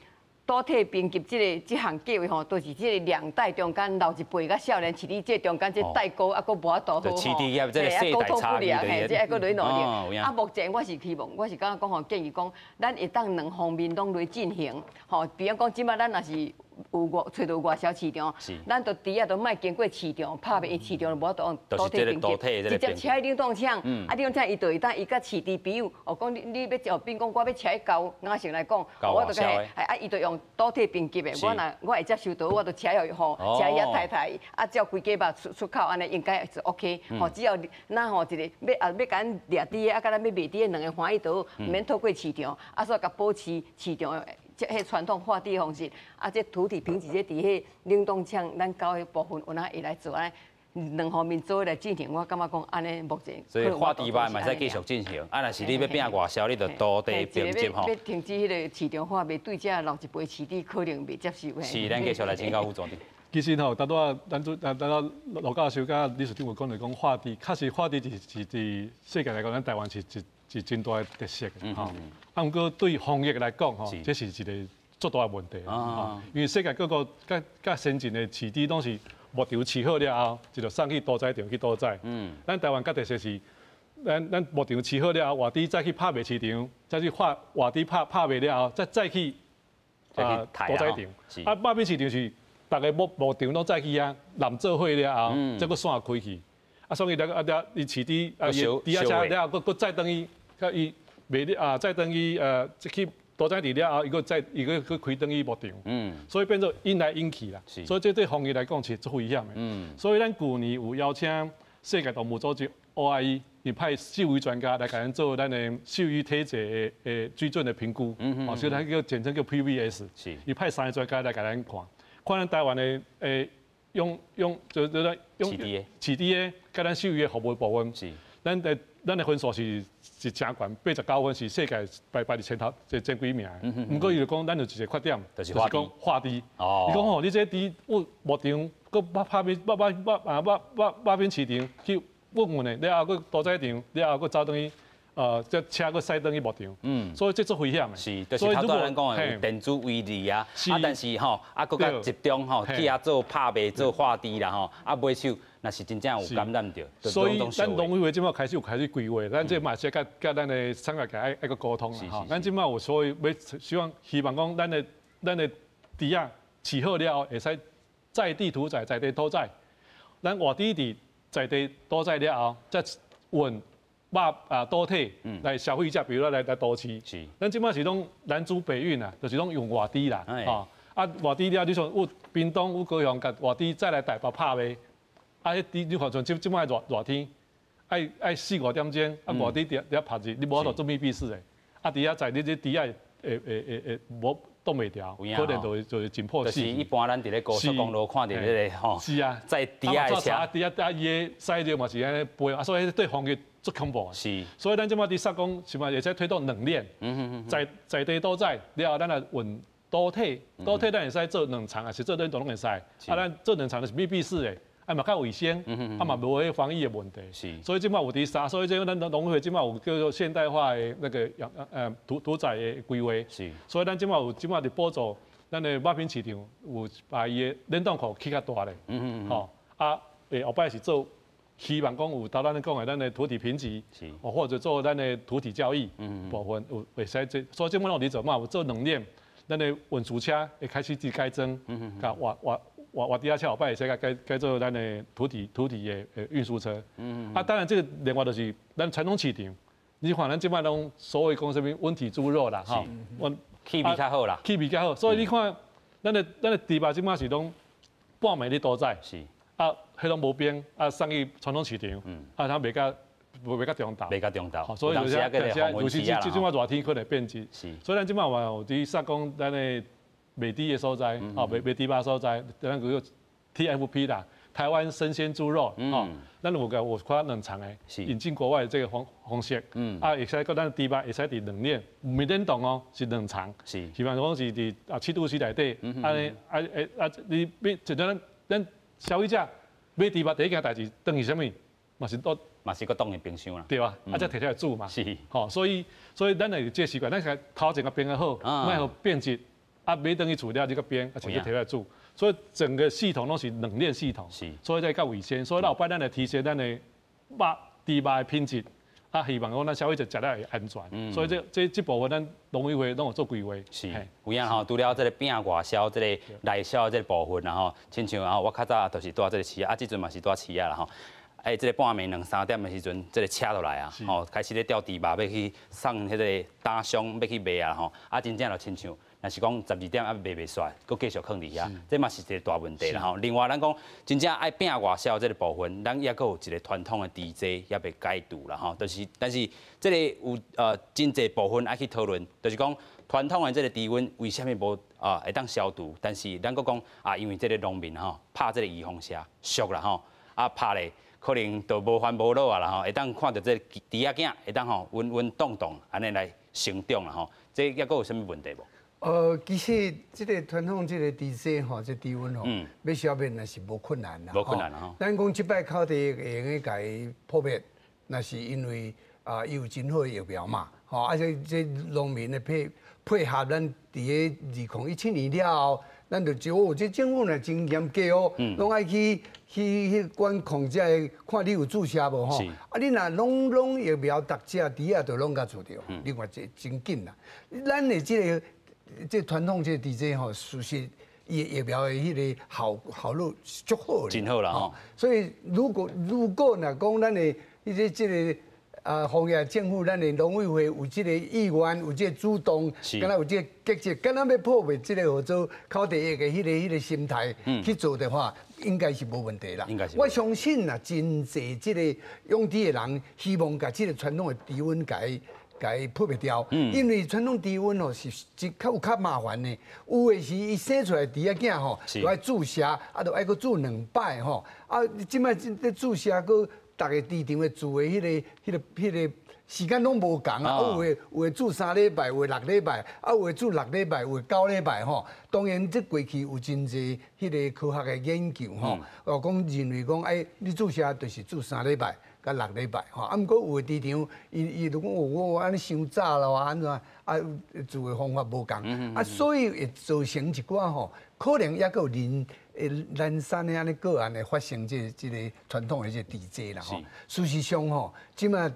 屠體評級這个這項計劃吼，都是這个兩代中間老一輩佮少年飼豬這中間這代溝猶閣無法度好吼，溝通不良，嘿，這猶閣咧努力。啊，目前我是希望，我是感覺講吼，建議講，咱會當兩方面攏來進行，吼，比方講，這擺咱若是有外揣著外銷市場，咱就豬仔都莫經過市場拍賣，伊市場就無法度用屠體評級，直接車去冷凍廠，啊冷凍廠伊就會當伊佮飼豬朋友，哦講你欲哦，比如講我欲車去高雅成來講，我就講啊伊就用屠體評級的，我若我會接收著，我就車予伊吼，車伊遐太太，啊照規家肉出口按呢應該是 OK，吼只要咱吼一个欲啊欲共咱掠豬的，啊佮咱欲賣豬的兩个歡喜就好，毋免透過市場，啊所以共保持市場。這彼傳統劃豬方式，啊，這土體評級這佇彼冷凍廠，咱交彼部分有哪會來做按呢？兩方面做來進行，我感覺講按呢目前。所以化豬肉嘛會使繼續進行，啊，若是你欲拼外銷，你就多地平接吼。欲停止彼个市場化，袂對這老一輩飼主可能袂接受。是，咱繼續來請教副總長。其實吼，拄仔咱拄拄仔羅教授佮理事長有講著講化豬，確實化豬是佇世界來講，咱台灣是真大的特色的吼。啊，毋過對防疫來講吼，這是一个足大的問題。因為世界各國較較先進的飼豬攏是牧場飼好了後，就送去屠宰場去屠宰。咱台灣較特色是，咱牧場飼好了後，活豬再去拍賣市場，再去化活豬拍賣了後，再去屠宰場。啊，肉品市場是逐个牧場攏載去遐，攬做伙了後，再閣散開去。啊，所以了啊了，伊飼豬啊，伊豬仔車了後，閣載轉去，佮伊賣了啊，載轉去去屠宰場了後，伊閣再伊閣閣開轉去牧場。所以變做引來引去啦。所以這對防疫來講是足危險的。所以咱舊年有邀請世界動物組織 OIE，伊派獸醫專家來共咱做咱的獸醫體質的水準的評估。所以咱叫簡稱叫 PVS。伊派三个專家來共咱看，看咱台灣的用就用飼豬的，佮咱獸醫的服務部分。咱的分數是誠懸，89分是世界排佇前頭，這前幾名。毋過伊就講，咱有一个缺點，就是講化豬。伊講吼，你這豬有牧場，閣拍變肉肉肉啊肉肉肉品市場去運運的，了後閣屠宰場，了後閣走轉去，這車閣駛轉去牧場。所以這足危險的。是，就是頭拄咱講的有電子圍籬啊，啊，但是吼，啊，閣較集中吼，去遐做拍賣、做化豬啦吼，啊，尾手若是真正有感染著，所以咱農委會這擺開始有開始規劃，咱這嘛是佮咱的產業界愛閣溝通啦吼。咱這擺有所謂欲希望講，咱的豬仔飼好了後，會使在地屠宰，在地屠宰。咱活豬佇在地屠宰了後，再運肉啊屠體來消費者，比如來都市。咱這擺是攏南豬北運啊，就是攏用活豬啦，吼。啊，活豬了，你像有屏東有高雄，共活豬再來台北拍賣。啊，彼豬你看像這擺熱熱天，愛四五點鐘，啊，活豬佇遐曬熱，你無法度做密閉式的，啊，佇遐在你這豬仔會無擋袂牢，可能就會緊迫死。就是一般咱佇咧高速公路看著彼个吼，是啊，載豬仔的車，啊，豬仔啊，伊的屎尿嘛是按呢飛，啊，所以對防疫足恐怖的。所以咱這擺佇說講，是嘛會使推動冷鏈，在地屠宰了後，咱來運屠體，屠體咱會使做冷藏，抑是做冷凍攏會使。啊，咱做冷藏的是密閉式的。啊嘛較衛生，啊嘛無彼防疫的問題。所以這擺有佇啥，所以這咱農委會這擺有叫做現代化的那個養屠宰的規劃。所以咱這擺有這擺佇補助咱的肉品市場，有把伊的冷凍庫起較大咧。吼，啊，後擺是做，希望講有頭咱講的咱的屠體評級，或者做咱的屠體交易部分有會使這，所以這擺攏有佇做嘛，有做冷鏈，咱的運輸車會開始佇改裝，共活豬仔車後擺會使改做咱的屠體的運輸車。啊，當然這個另外就是咱傳統市場，你看咱這擺攏所謂講啥物溫體豬肉啦，吼，溫氣味較好啦，氣味較好，所以你看咱的豬肉這擺是攏半暝咧屠宰，啊，彼攏無冰，啊，送去傳統市場，啊，它袂較中晝，袂較中晝，所以有時尤其這種熱天可能變質。所以咱這擺嘛有佇說講咱的賣豬的所在，哦，賣豬肉所在，咱叫做 TFP 啦，台灣生鮮豬肉，哦，咱有個有較冷藏的，引進國外的這個方式，啊，會使閣咱豬肉會使佇冷鏈，毋是冷凍哦，是冷藏，希望講是佇啊7度C 內底，按呢啊啊你買就咱消費者買豬肉第一件代誌，轉去啥物？嘛是都嘛是閣凍佇冰箱啦，對吧？啊，才提出來煮嘛，吼，所以咱會這個習慣，咱頭前共冰好，莫予變質。啊，買轉去厝了，你閣冰，啊，直接提來煮，所以整個系統攏是冷鏈系統，所以才較衛生。所以後擺咱來提升咱的豬肉的品質，啊，希望講咱消費者食了會安全。所以這部分咱農委會攏有做規劃。是，有影吼，除了這个拼外銷、這个內銷這个部分啦吼，親像啊，我較早就是蹛這个市啊，這陣嘛是蹛市仔啦吼。哎，這个半暝兩三點的時陣，這个車就來啊，吼，開始咧吊豬肉，欲去送彼个打商，欲去賣啊吼，啊，真正就親像。若是講12點猶賣袂煞，閣繼續囥佇遐，這嘛是一个大問題啦吼。另外，咱講真正愛拼外銷這个部分，咱猶閣有一个傳統的豬災猶未解除啦吼。就是，但是這个有真濟部分愛去討論，就是講傳統的這个豬瘟為啥物無啊會當消除？但是咱閣講啊，因為這个農民吼拍這个預防射俗啦吼。啊拍咧可能就無煩無惱啊啦吼，會當看著這個豬仔囝會當吼穩穩當當按呢來成長啦吼，這抑閣有啥物問題無？其實這個傳統這個豬隻吼，這豬瘟吼，欲消滅若是無困難啦。無困難啦吼。咱講這擺口蹄疫會用得共伊撲滅，那是因為啊，伊有真好的疫苗嘛，吼，啊這這農民的配合，咱佇個2017年了後，咱就就哦，這政府若真嚴格哦，攏愛去管控這个，看你有注射無吼。啊，你若攏疫苗，逐隻豬仔都攏共注著，你看這真緊啦。咱的這个這傳統這個豬隻吼，事實伊疫苗的彼个效率是足好的。真好啦吼。所以如果若講咱的彼个這个啊，防疫政府，咱的農委會有這個意願，有這個主動，敢若有這個結節，敢若欲破滅這個號做口蹄疫的彼个心態去做的話，應該是無問題啦。應該是。我相信啊，真濟這個養豬的人希望共這個傳統的豬瘟共伊撲滅掉，因為傳統豬瘟吼是真較有較麻煩的，有的是伊生出來豬仔囝吼，都愛注射，啊，都愛閣注兩擺吼，啊，這擺這注射閣逐个豬場的注的彼个時間攏無仝啊，有的注3禮拜，有的6禮拜，啊，有的注六禮拜，有的9禮拜吼。當然，這過去有真濟彼个科學的研究吼，哦，講認為講，哎，你注射就是注三禮拜佮六禮拜吼。啊，毋過有的豬場，伊就講，哦，我按呢傷早了啊，按怎啊，注的方法無仝，啊，所以會造成一寡吼，可能抑閣有人會零散的按呢個案會發生這个傳統的這個豬災啦吼。事實上吼，這馬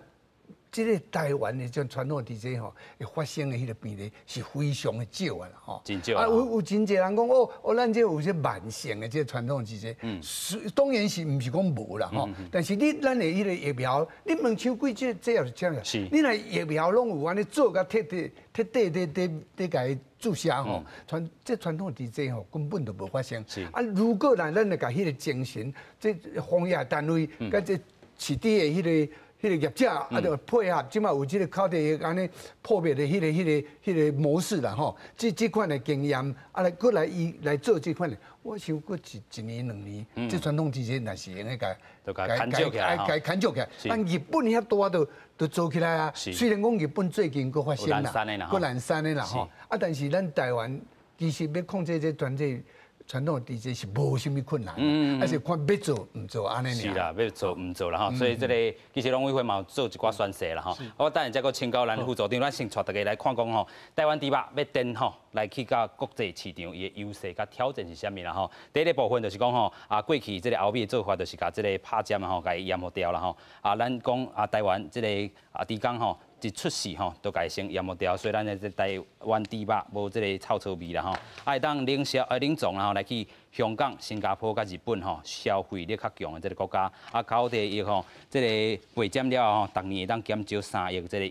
這个台灣的這傳統的豬災吼，會發生的彼个病例是非常的少啊啦吼。真少啊！有真濟人講哦哦，咱這有這慢性的這傳統的豬災，是當然是毋是講無啦吼。但是你咱的彼个疫苗，你問秋季這這也是這樣。你若疫苗攏有按呢做甲徹底徹底佇佇佇共伊注射吼，這傳統的豬災吼根本就無發生。啊，如果若咱來共彼个精神，這防疫單位佮這飼豬的彼个業者啊，就配合，這馬有這個口蹄疫按呢撲滅的彼个模式啦吼，這款的經驗啊來閣來伊來做這款的，我想閣一年兩年，這傳統豬災若是會用得共共牽起來共牽起來。咱日本遐大都做起來啊，雖然講日本最近閣發生啦，閣濫產的啦吼，啊，但是咱台灣其實欲控制這傳這傳統的豬災是無啥物困難，啊是看欲做毋做按呢爾。是啦，欲做毋做啦吼，所以這個其實農委會嘛有做一寡宣示啦吼。我等下再閣請教咱副組長，咱先帶大家來看講吼，台灣豬肉欲展吼來去到國際市場，伊的優勢佮挑戰是啥物啦吼。第一个部分就是講吼，啊過去這個歐美的做法就是共這个拍針吼，共伊閹予掉啦吼。啊，咱講啊台灣這個啊豬公吼，一出世吼，就共伊先閹予掉，所以咱的這台灣豬肉無這个臭臊味啦吼。啊，會當冷銷啊冷藏然後來去香港、新加坡佮日本吼，消費力較強的這个國家。啊，口蹄疫吼，這个備針了後吼，逐年會當減少3億這个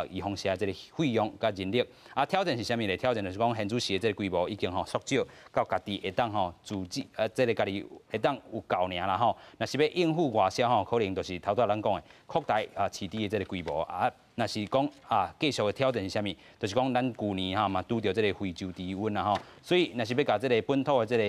預防射這个費用佮人力。啊，挑戰是啥物咧？挑戰就是講現主時的這个規模已經吼縮少，到家己會當吼自己這个家己會當有夠爾啦吼。若是欲應付外銷吼，可能就是頭拄仔咱講的擴大啊飼豬的這个規模啊。若是講啊，繼續的挑戰是啥物？就是講咱舊年吼嘛拄著這个非洲豬瘟啦吼，所以若是欲共這个本土的這个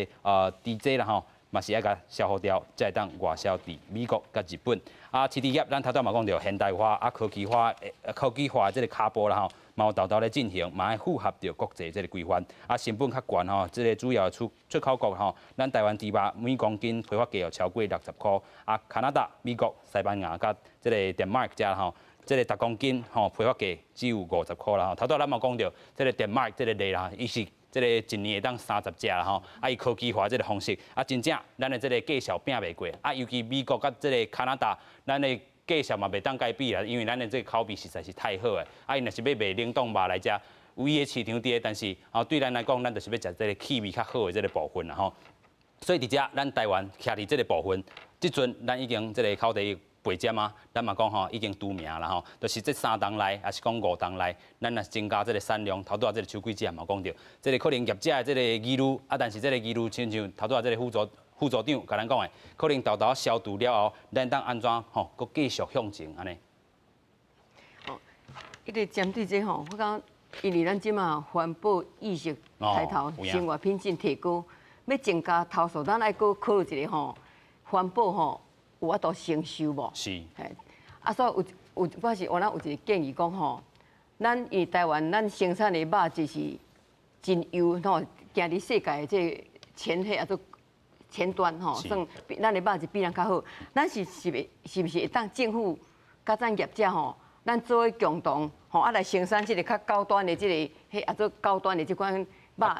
豬災啦吼，嘛是愛共消耗掉，才會當外銷佇美國佮日本。啊，飼豬業咱頭拄仔嘛講著現代化啊科技化科技化的這个跤步啦吼，嘛有沓沓咧進行，嘛愛符合著國際這个規範。啊，成本較懸吼，這个主要出口國吼，咱台灣豬肉每公斤批發價有超過60箍。啊，加拿大、美國、西班牙佮這个丹麥遮吼。這个逐公斤吼批發價只有50箍啦吼。頭拄仔咱嘛講著，這个丹麥這个例啦，伊是這个一年會當30隻啦吼。啊，伊科技化這个方式，啊，真正咱的這个價數拼袂過。啊，尤其美國佮這个加拿大，咱的價數嘛袂當共伊比啦，因為咱的這个口味實在是太好的。啊，伊若是欲賣冷凍肉來遮，有伊的市場佇咧，但是吼對咱來講，咱就是欲食這个氣味較好的這个部分啦吼。所以佇遮，咱台灣徛佇這个部分，這陣咱已經這个口蹄疫備針啊，咱嘛講吼已經除名啦吼，就是這3冬內，抑是講5冬內，咱若增加這个產量，頭拄仔這个秋季姐嘛講著，這个可能業者的這个疑慮，啊，但是這个疑慮親像頭拄仔這个副組長共咱講的，可能沓沓消除了後，咱當按怎吼，閣繼續向前按呢？哦，彼个針對這吼，我感覺因為咱這馬環保意識抬頭，生活品質提高，欲增加投數，咱愛閣考慮一个吼，環保吼。有法度承受無？是。啊，所以有有我是我咱有一个建議講吼，咱因為台灣咱生產的肉質是真優吼，行佇世界的這個前彼啊做前端吼，算比咱的肉質比人較好。咱是是袂是毋是會當政府佮咱業者吼，咱做伙共同吼啊來生產這個較高端的這個彼啊做高端的這款肉，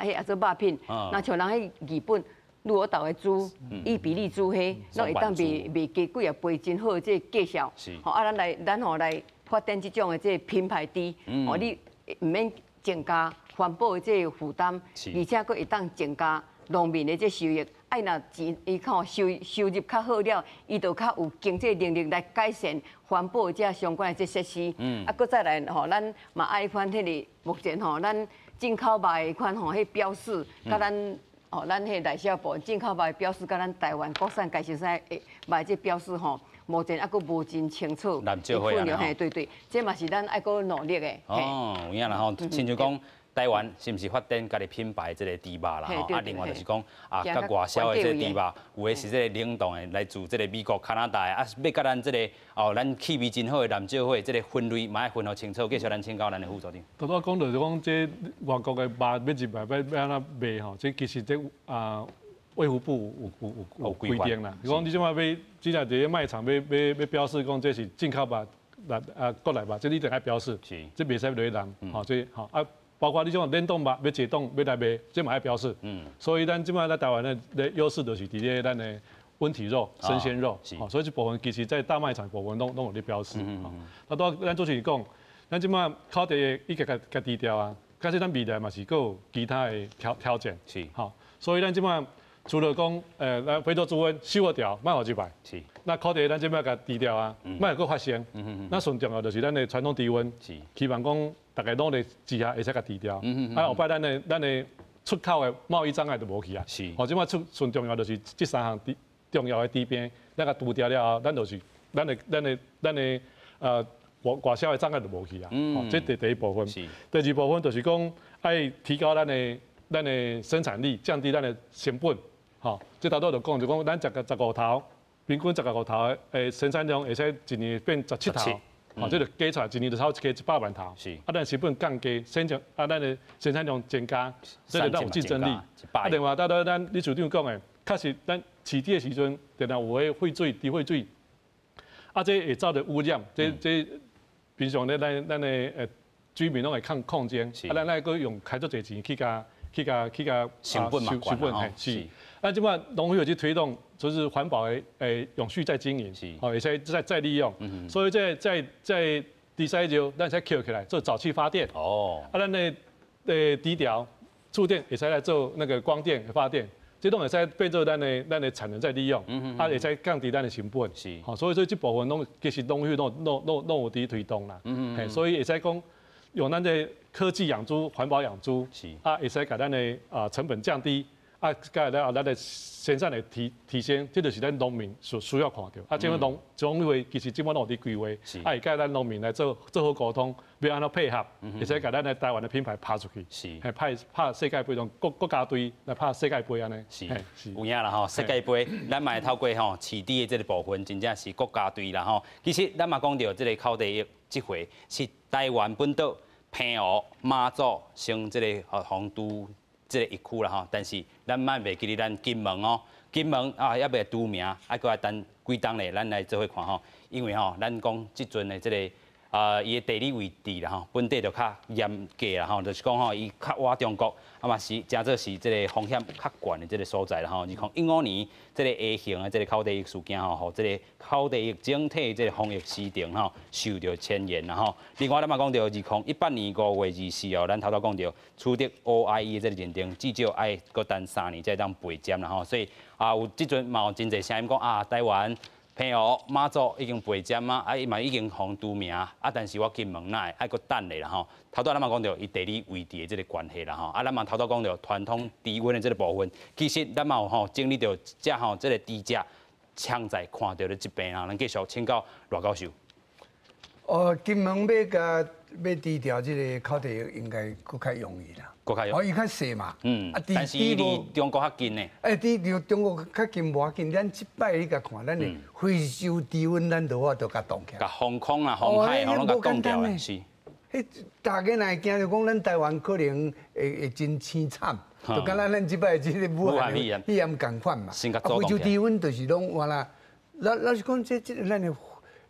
彼啊做肉品。若像人彼日本鹿兒島的豬、伊比利豬，彼攏會當賣賣加幾啊倍，真好的這個價數。吼啊，咱來咱吼來發展這種的這個品牌豬，吼你毋免增加環保的這個負擔，而且閣會當增加農民的這收益。啊，伊若錢伊看收入較好了，伊就較有經濟能力來改善環保的這相關的這設施。啊，閣再來吼，咱嘛愛款彼個目前吼，咱進口肉的款吼，彼標示，佮咱吼，咱彼內銷部進口肉的標示，佮咱台灣國產家生產的肉的這標示吼，目前猶閣無真清楚。南少會啊，嘿，對對，這嘛是咱愛閣努力的。哦，有影啦吼，親像講，台灣是毋是發展家己品牌這個豬肉啦？吼，啊，另外就是講啊，佮外銷的這個豬肉，有的是這個冷凍的，來自這個美國、加拿大的，啊，欲佮咱這個哦，咱氣味真好的南少會這個分類嘛愛分予清楚。繼續咱請教咱的副組長。拄仔講到就講這外國的肉欲入來欲欲按怎賣吼？這其實這啊，衛福部有有有有規定啦。講你這擺欲，只若佇咧賣場欲欲欲標示講這是進口肉，來啊國內肉，這你一定愛標示，這袂使落去濫，吼，這吼啊。包括你這種冷凍肉欲解凍欲來賣，這嘛愛標示。所以咱這擺在台灣的的優勢就是佇咧咱的溫體肉、生鮮肉。所以這部分其實在大賣場部分攏攏有咧標示。啊，拄咱主持人講，咱這擺口蹄疫已經共共除掉啊，可是咱未來嘛是閣有其他的挑戰。吼，所以咱這擺除了講，咱非洲豬瘟收予牢，莫予入來。那口蹄疫咱這擺共除掉啊，莫閣發生。那上重要就是咱的傳統豬瘟。希望講大家努力之下會使共除掉。啊，後擺咱的出口的貿易障礙就無去啊。哦，這擺出上重要就是這三項重要的豬病，咱共除掉了後，咱就是咱的外銷的障礙就無去啊。這第一部分。第二部分就是講愛提高咱的生產力，降低咱的成本。吼，這頭拄就講就講，咱15頭，平均十五頭的生產量會使一年變17頭。吼，這就加出來一年就超加100萬頭。啊，咱成本降低，生產啊，咱的生產量增加，這個咱有競爭力。啊，另外，頭拄咱李處長講的，確實咱飼豬的時陣，定定有彼廢水、豬廢水，啊，這會造成污染，這這平常咧，咱的居民攏會抗抗爭，啊，咱愛閣用開足濟錢去共去共去共成本嘛，成本嘿是。咱這擺農委會去推動，就是環保的永續再經營，哦，會使再利用。所以在豬屎尿，咱會使抾起來做沼氣發電。啊，咱的豬條醋電會使來做那個光電發電，這攏會使變做咱的產能再利用，啊，會使降低咱的成本。好，所以這部分攏其實農會攏攏攏攏有佇推動啦。所以會使講用咱這科技養豬、環保養豬，啊，會使共咱的啊成本降低。啊，佮咱咱的生產力提升，這就是咱農民所需要看著。啊，這個農委會其實這擺攏有佇規劃，啊，會佮咱農民來做做好溝通，欲按怎配合，會使共咱的台灣的品牌拍出去。拍拍世界盃，用國家隊來拍世界盃按呢。是，有影啦吼，世界盃，咱嘛會透過吼飼豬的這個部分，真正是國家隊啦吼。其實咱嘛講著這個口蹄疫，這回是台灣本島、澎湖、馬祖先這個予除這個疫區啦吼，但是咱莫袂記得咱金門哦，金門啊猶未除名，啊閣愛等幾冬咧，咱來做伙看吼，因為吼，咱講這陣的這個啊，伊的地理位置啦吼，本底就較嚴格啦吼，就是講吼，伊較倚中國，啊嘛是誠做是這個風險較懸的這個所在啦吼。2015年這個 A 型的這個口蹄疫事件吼，予這個口蹄疫整體這個防疫時程吼受著牽延啦吼。另外，咱嘛講著2018年5月24號，咱頭拄講著取得 OIE 的這個認證，至少愛閣等3年才會當背瞻啦吼。所以啊，有這陣嘛有真濟聲音講啊，台灣、澎湖、馬祖已經背瞻啊，啊伊嘛已經予除名啊，但是我金門哪會愛閣等咧啦吼。頭拄咱嘛講著伊地理位置的這個關係啦吼，啊咱嘛頭拄講著傳統豬瘟的這個部分，其實咱嘛有吼整理著這吼這個豬隻潛在看著的疾病啊，咱繼續請教賴教授。哦，金門欲共欲除掉這个口蹄疫應該閣較容易啦。閣較容易。伊較細嘛。但是伊離中國較近呢。欸，離中國較近無要緊，咱這擺你共看，咱的非洲豬瘟，咱就有法度共擋起來。共防空啊，防海攏共擋掉的，是。彼大家若會驚就講，咱台灣可能會真凄慘，就敢若咱這擺這个武漢肺炎仝款嘛。非洲豬瘟就是攏原來，老實講，這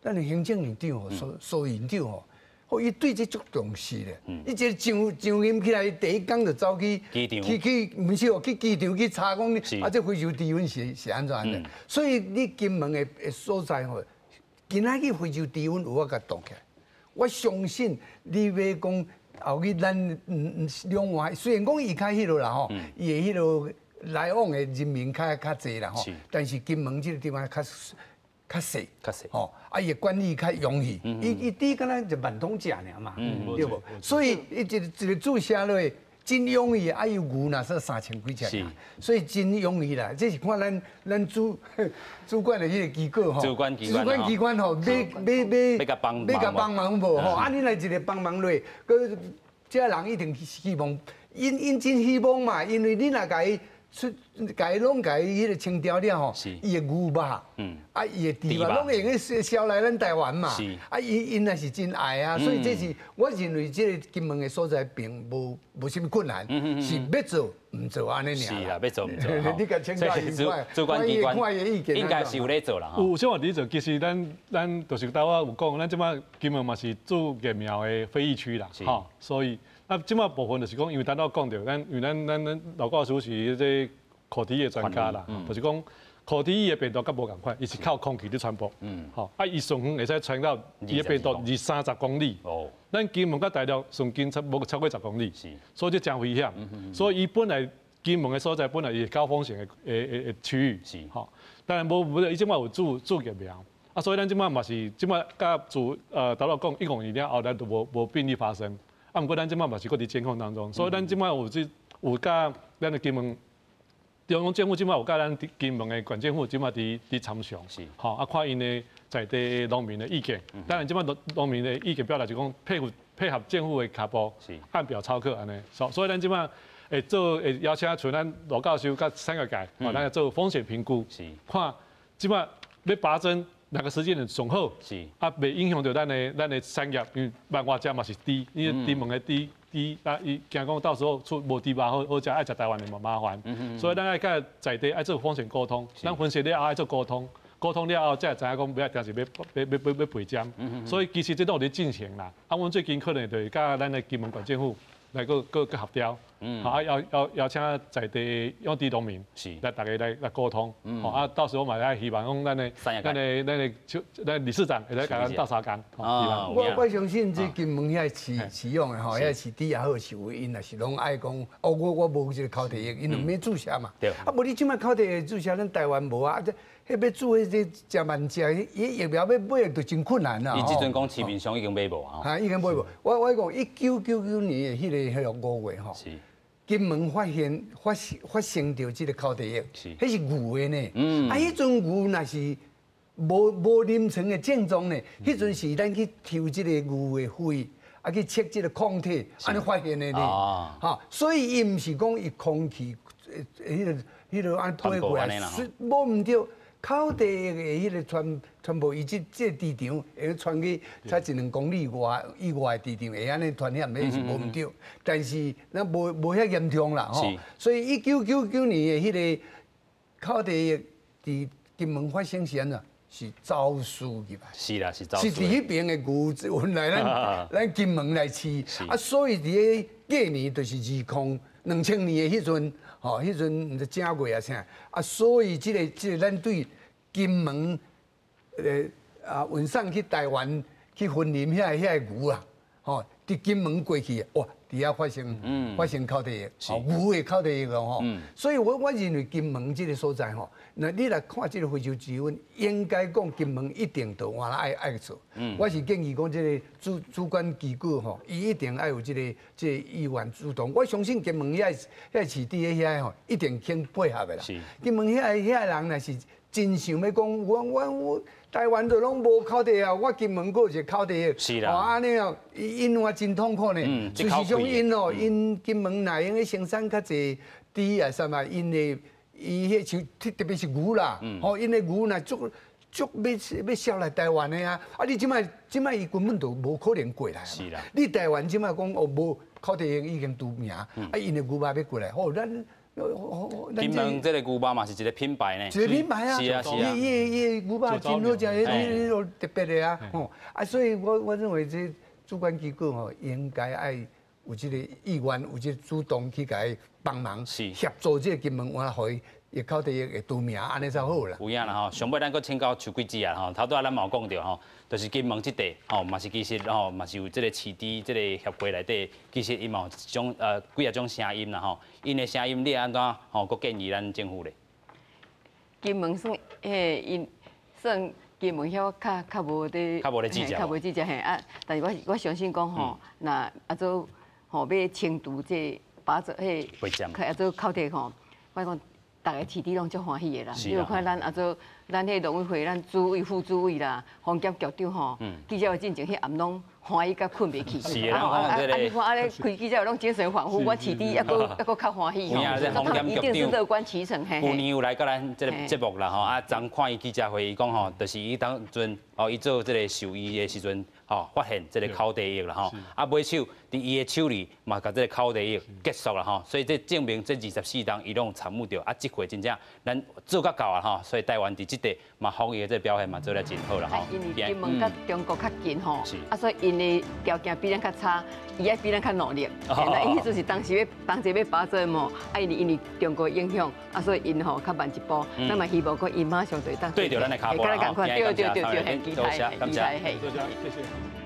咱的行政院長吼，蘇院長吼。哦，伊對這足重視咧。伊這上任起來，第一工就走去去去，毋是哦，去機場去查講，啊，這非洲豬瘟是按怎按怎。所以你金門的所在吼，今仔日非洲豬瘟有法共擋起來。我相信你欲講後日咱兩岸，雖然講伊較彼落啦吼，伊的彼落來往的人民較濟啦吼，但是金門這个地方較細，吼，啊，伊的管理較容易，伊豬敢若一萬通食爾嘛，對無？所以伊一個注射落去真容易，啊，伊牛若說3000幾隻，所以真容易啦。這是看咱主管的彼个機構吼，主管機關吼，欲共幫忙無吼？啊，你若一个幫忙落，閣這人一定希望，𪜶真希望嘛，因為你若共伊出，共伊攏共伊彼个清掉了吼，伊的牛肉，啊，伊的豬肉，攏會用得銷來咱台灣嘛，啊，𪜶也是真愛啊，所以這是我認為這个金門的所在並無啥物困難，是欲做毋做按呢爾。是啦，欲做毋做。你共請教伊，主管機關應該是有咧做啦。有啥話佇做？其實咱就是頭仔有講，咱這擺金門嘛是注疫苗的非疫區啦，吼，所以。啊，這擺部分就是講，因為頭拄講著，咱因為咱老教授是這個口蹄疫的專家啦，就是講口蹄疫的病毒較無仝款，伊是靠空氣佇傳播，吼，啊，伊上遠會使傳到伊的病毒20-30公里。哦，咱金門佮大陸上近無超過10公里，所以這誠危險。所以伊本來金門的所在本來是高風險的區域，吼，當然無伊這擺有注疫苗，啊，所以咱這擺嘛是這擺佮自頭拄講一五年了後，咱就無病例發生。啊，毋過咱這擺嘛是閣佇監控當中，所以咱這擺有這有佮咱的金門中央政府這擺有佮咱金門的縣政府這擺佇參詳，吼，啊，看𪜶的在地農民的意見。當然這擺農民的意見表達就講配合政府的腳步，按表操課按呢。所以咱這擺會做會邀請像咱羅教授佮產業界，吼，咱來做風險評估，看這擺欲拔針。哪個時間點上好？啊，袂影響著咱的產業，因為萬外隻嘛是豬，因為金門的豬啊，伊驚講到時候出無豬肉好好食，愛食台灣的嘛麻煩。所以咱愛佮在地愛做風險溝通，咱分析了後愛做溝通，溝通了後才會知影講欲定是欲配針。所以其實這都有佇進行啦。啊，阮最近可能就是佮咱的金門縣政府來閣協調，啊邀請在地養豬農民來大家來溝通，啊到時候嘛愛希望講咱的理事長會來共咱鬥相共。我相信這金門遐飼養的吼，遐飼豬也好，飼牛𪜶也是攏愛講，哦我無這个口蹄疫，𪜶就免注射嘛。啊無你這擺口蹄疫注射，咱台灣無啊，這彼欲注彼這誠萬隻，伊疫苗欲買就真困難啦。伊這陣講市面上已經買無啊。哈，已經買無。我講1999年的彼個5月吼，金門發現發生著這个口蹄疫，彼是牛的呢。啊，彼陣牛若是無臨床的症狀呢，彼陣是咱去抽這个牛的血，啊去測這个抗體，按呢發現的呢。哈，所以伊毋是講伊空氣彼個按飛過來，無毋對。口蹄疫的彼个傳播，伊這豬場會傳去才一兩公里外以外的豬場，會按呢傳染，彼是無毋對。但是咱無遐嚴重啦，吼。所以1999年的彼个口蹄疫佇金門發生是按怎？是走私入來。是啦，是走私。是佇彼爿的牛運來咱金門來飼，啊，所以佇個隔年就是2000年的彼陣。吼，彼陣毋知正月啊啥，啊，所以這個咱對金門，運送去台灣去雲林遐牛啊，吼，佇金門過去，哇，佇遐發生口蹄疫，牛的口蹄疫哦，吼，所以我認為金門這个所在吼，那你來看這个非洲豬瘟，應該講金門一定都換愛做。我是建議講這个主管機構吼，伊一定愛有這個意願主動。我相信金門遐飼豬的遐吼，一定肯配合的啦。金門遐人若是真想欲講，我台灣就攏無口蹄疫啊，我金門閣有一個口蹄疫，是啦，哦，按呢哦，𪜶嘛真痛苦呢。事實上，𪜶哦，𪜶金門內用的生產較濟豬啊，啥物，𪜶的伊彼像特別是牛啦，吼，𪜶的牛若足足欲欲銷來台灣的啊，啊，你這擺這擺伊根本就無可能過來。是啦，你台灣這擺講哦無口蹄疫已經除名，啊，𪜶的牛肉欲過來，吼，咱。金門這個牛肉嘛是一個品牌呢，一個品牌啊，是啊是啊，伊伊伊牛肉真好食，彼彼個特別的啊，吼啊，所以我認為這主管機構吼應該愛有這個意願，有這個主動去共伊幫忙，協助這個金門灣，予伊會口蹄疫會除名，按呢才好啦。有影啦吼，上尾咱閣請教邱桂芝啊吼，頭拄仔咱嘛有講著吼，就是金門這塊吼，嘛是其實吼，嘛是有這個飼豬這個協會內底，其實伊嘛有一種幾仔種聲音啦吼，𪜶的聲音你按怎吼，閣建議咱政府咧？金門算彼𪜶算金門遐較較無咧，較無咧計較，較無計較嘿啊！但是我相信講吼，若啊做吼欲清除這把這彼，啊做口蹄吼，我講。逐个飼豬攏足歡喜的啦，你有看咱啊做，咱彼農委會，咱主委、副主委啦，黃兼局長吼，記者會進前彼暗攏歡喜甲睏袂去。是啊，啊你看按呢開記者會攏精神恍惚，我飼豬猶閣猶閣較歡喜吼。一定是樂觀其成。舊年有來佮咱這個節目啦吼，啊，昨看伊記者會，伊講吼，就是伊當陣哦，伊做這個獸醫的時陣，吼，發現這個口蹄疫啦吼，啊，尾手佇伊的手裡嘛，共這個口蹄疫結束啦吼，所以這證明這24冬伊攏有參與著，啊，這回真正咱做甲到啊吼，所以台灣佇這塊嘛防疫的這個表現嘛做得真好啦吼。因為金門佮中國較近吼，啊，所以𪜶的條件比咱較差，伊愛比咱較努力。那伊彼陣是當時欲當時欲拔做嘛，啊，因為中國影響，啊，所以𪜶吼較慢一步。咱嘛希望講𪜶馬上就會當對著咱的跤步啦吼。對對對對，多謝，感謝，多謝，謝謝。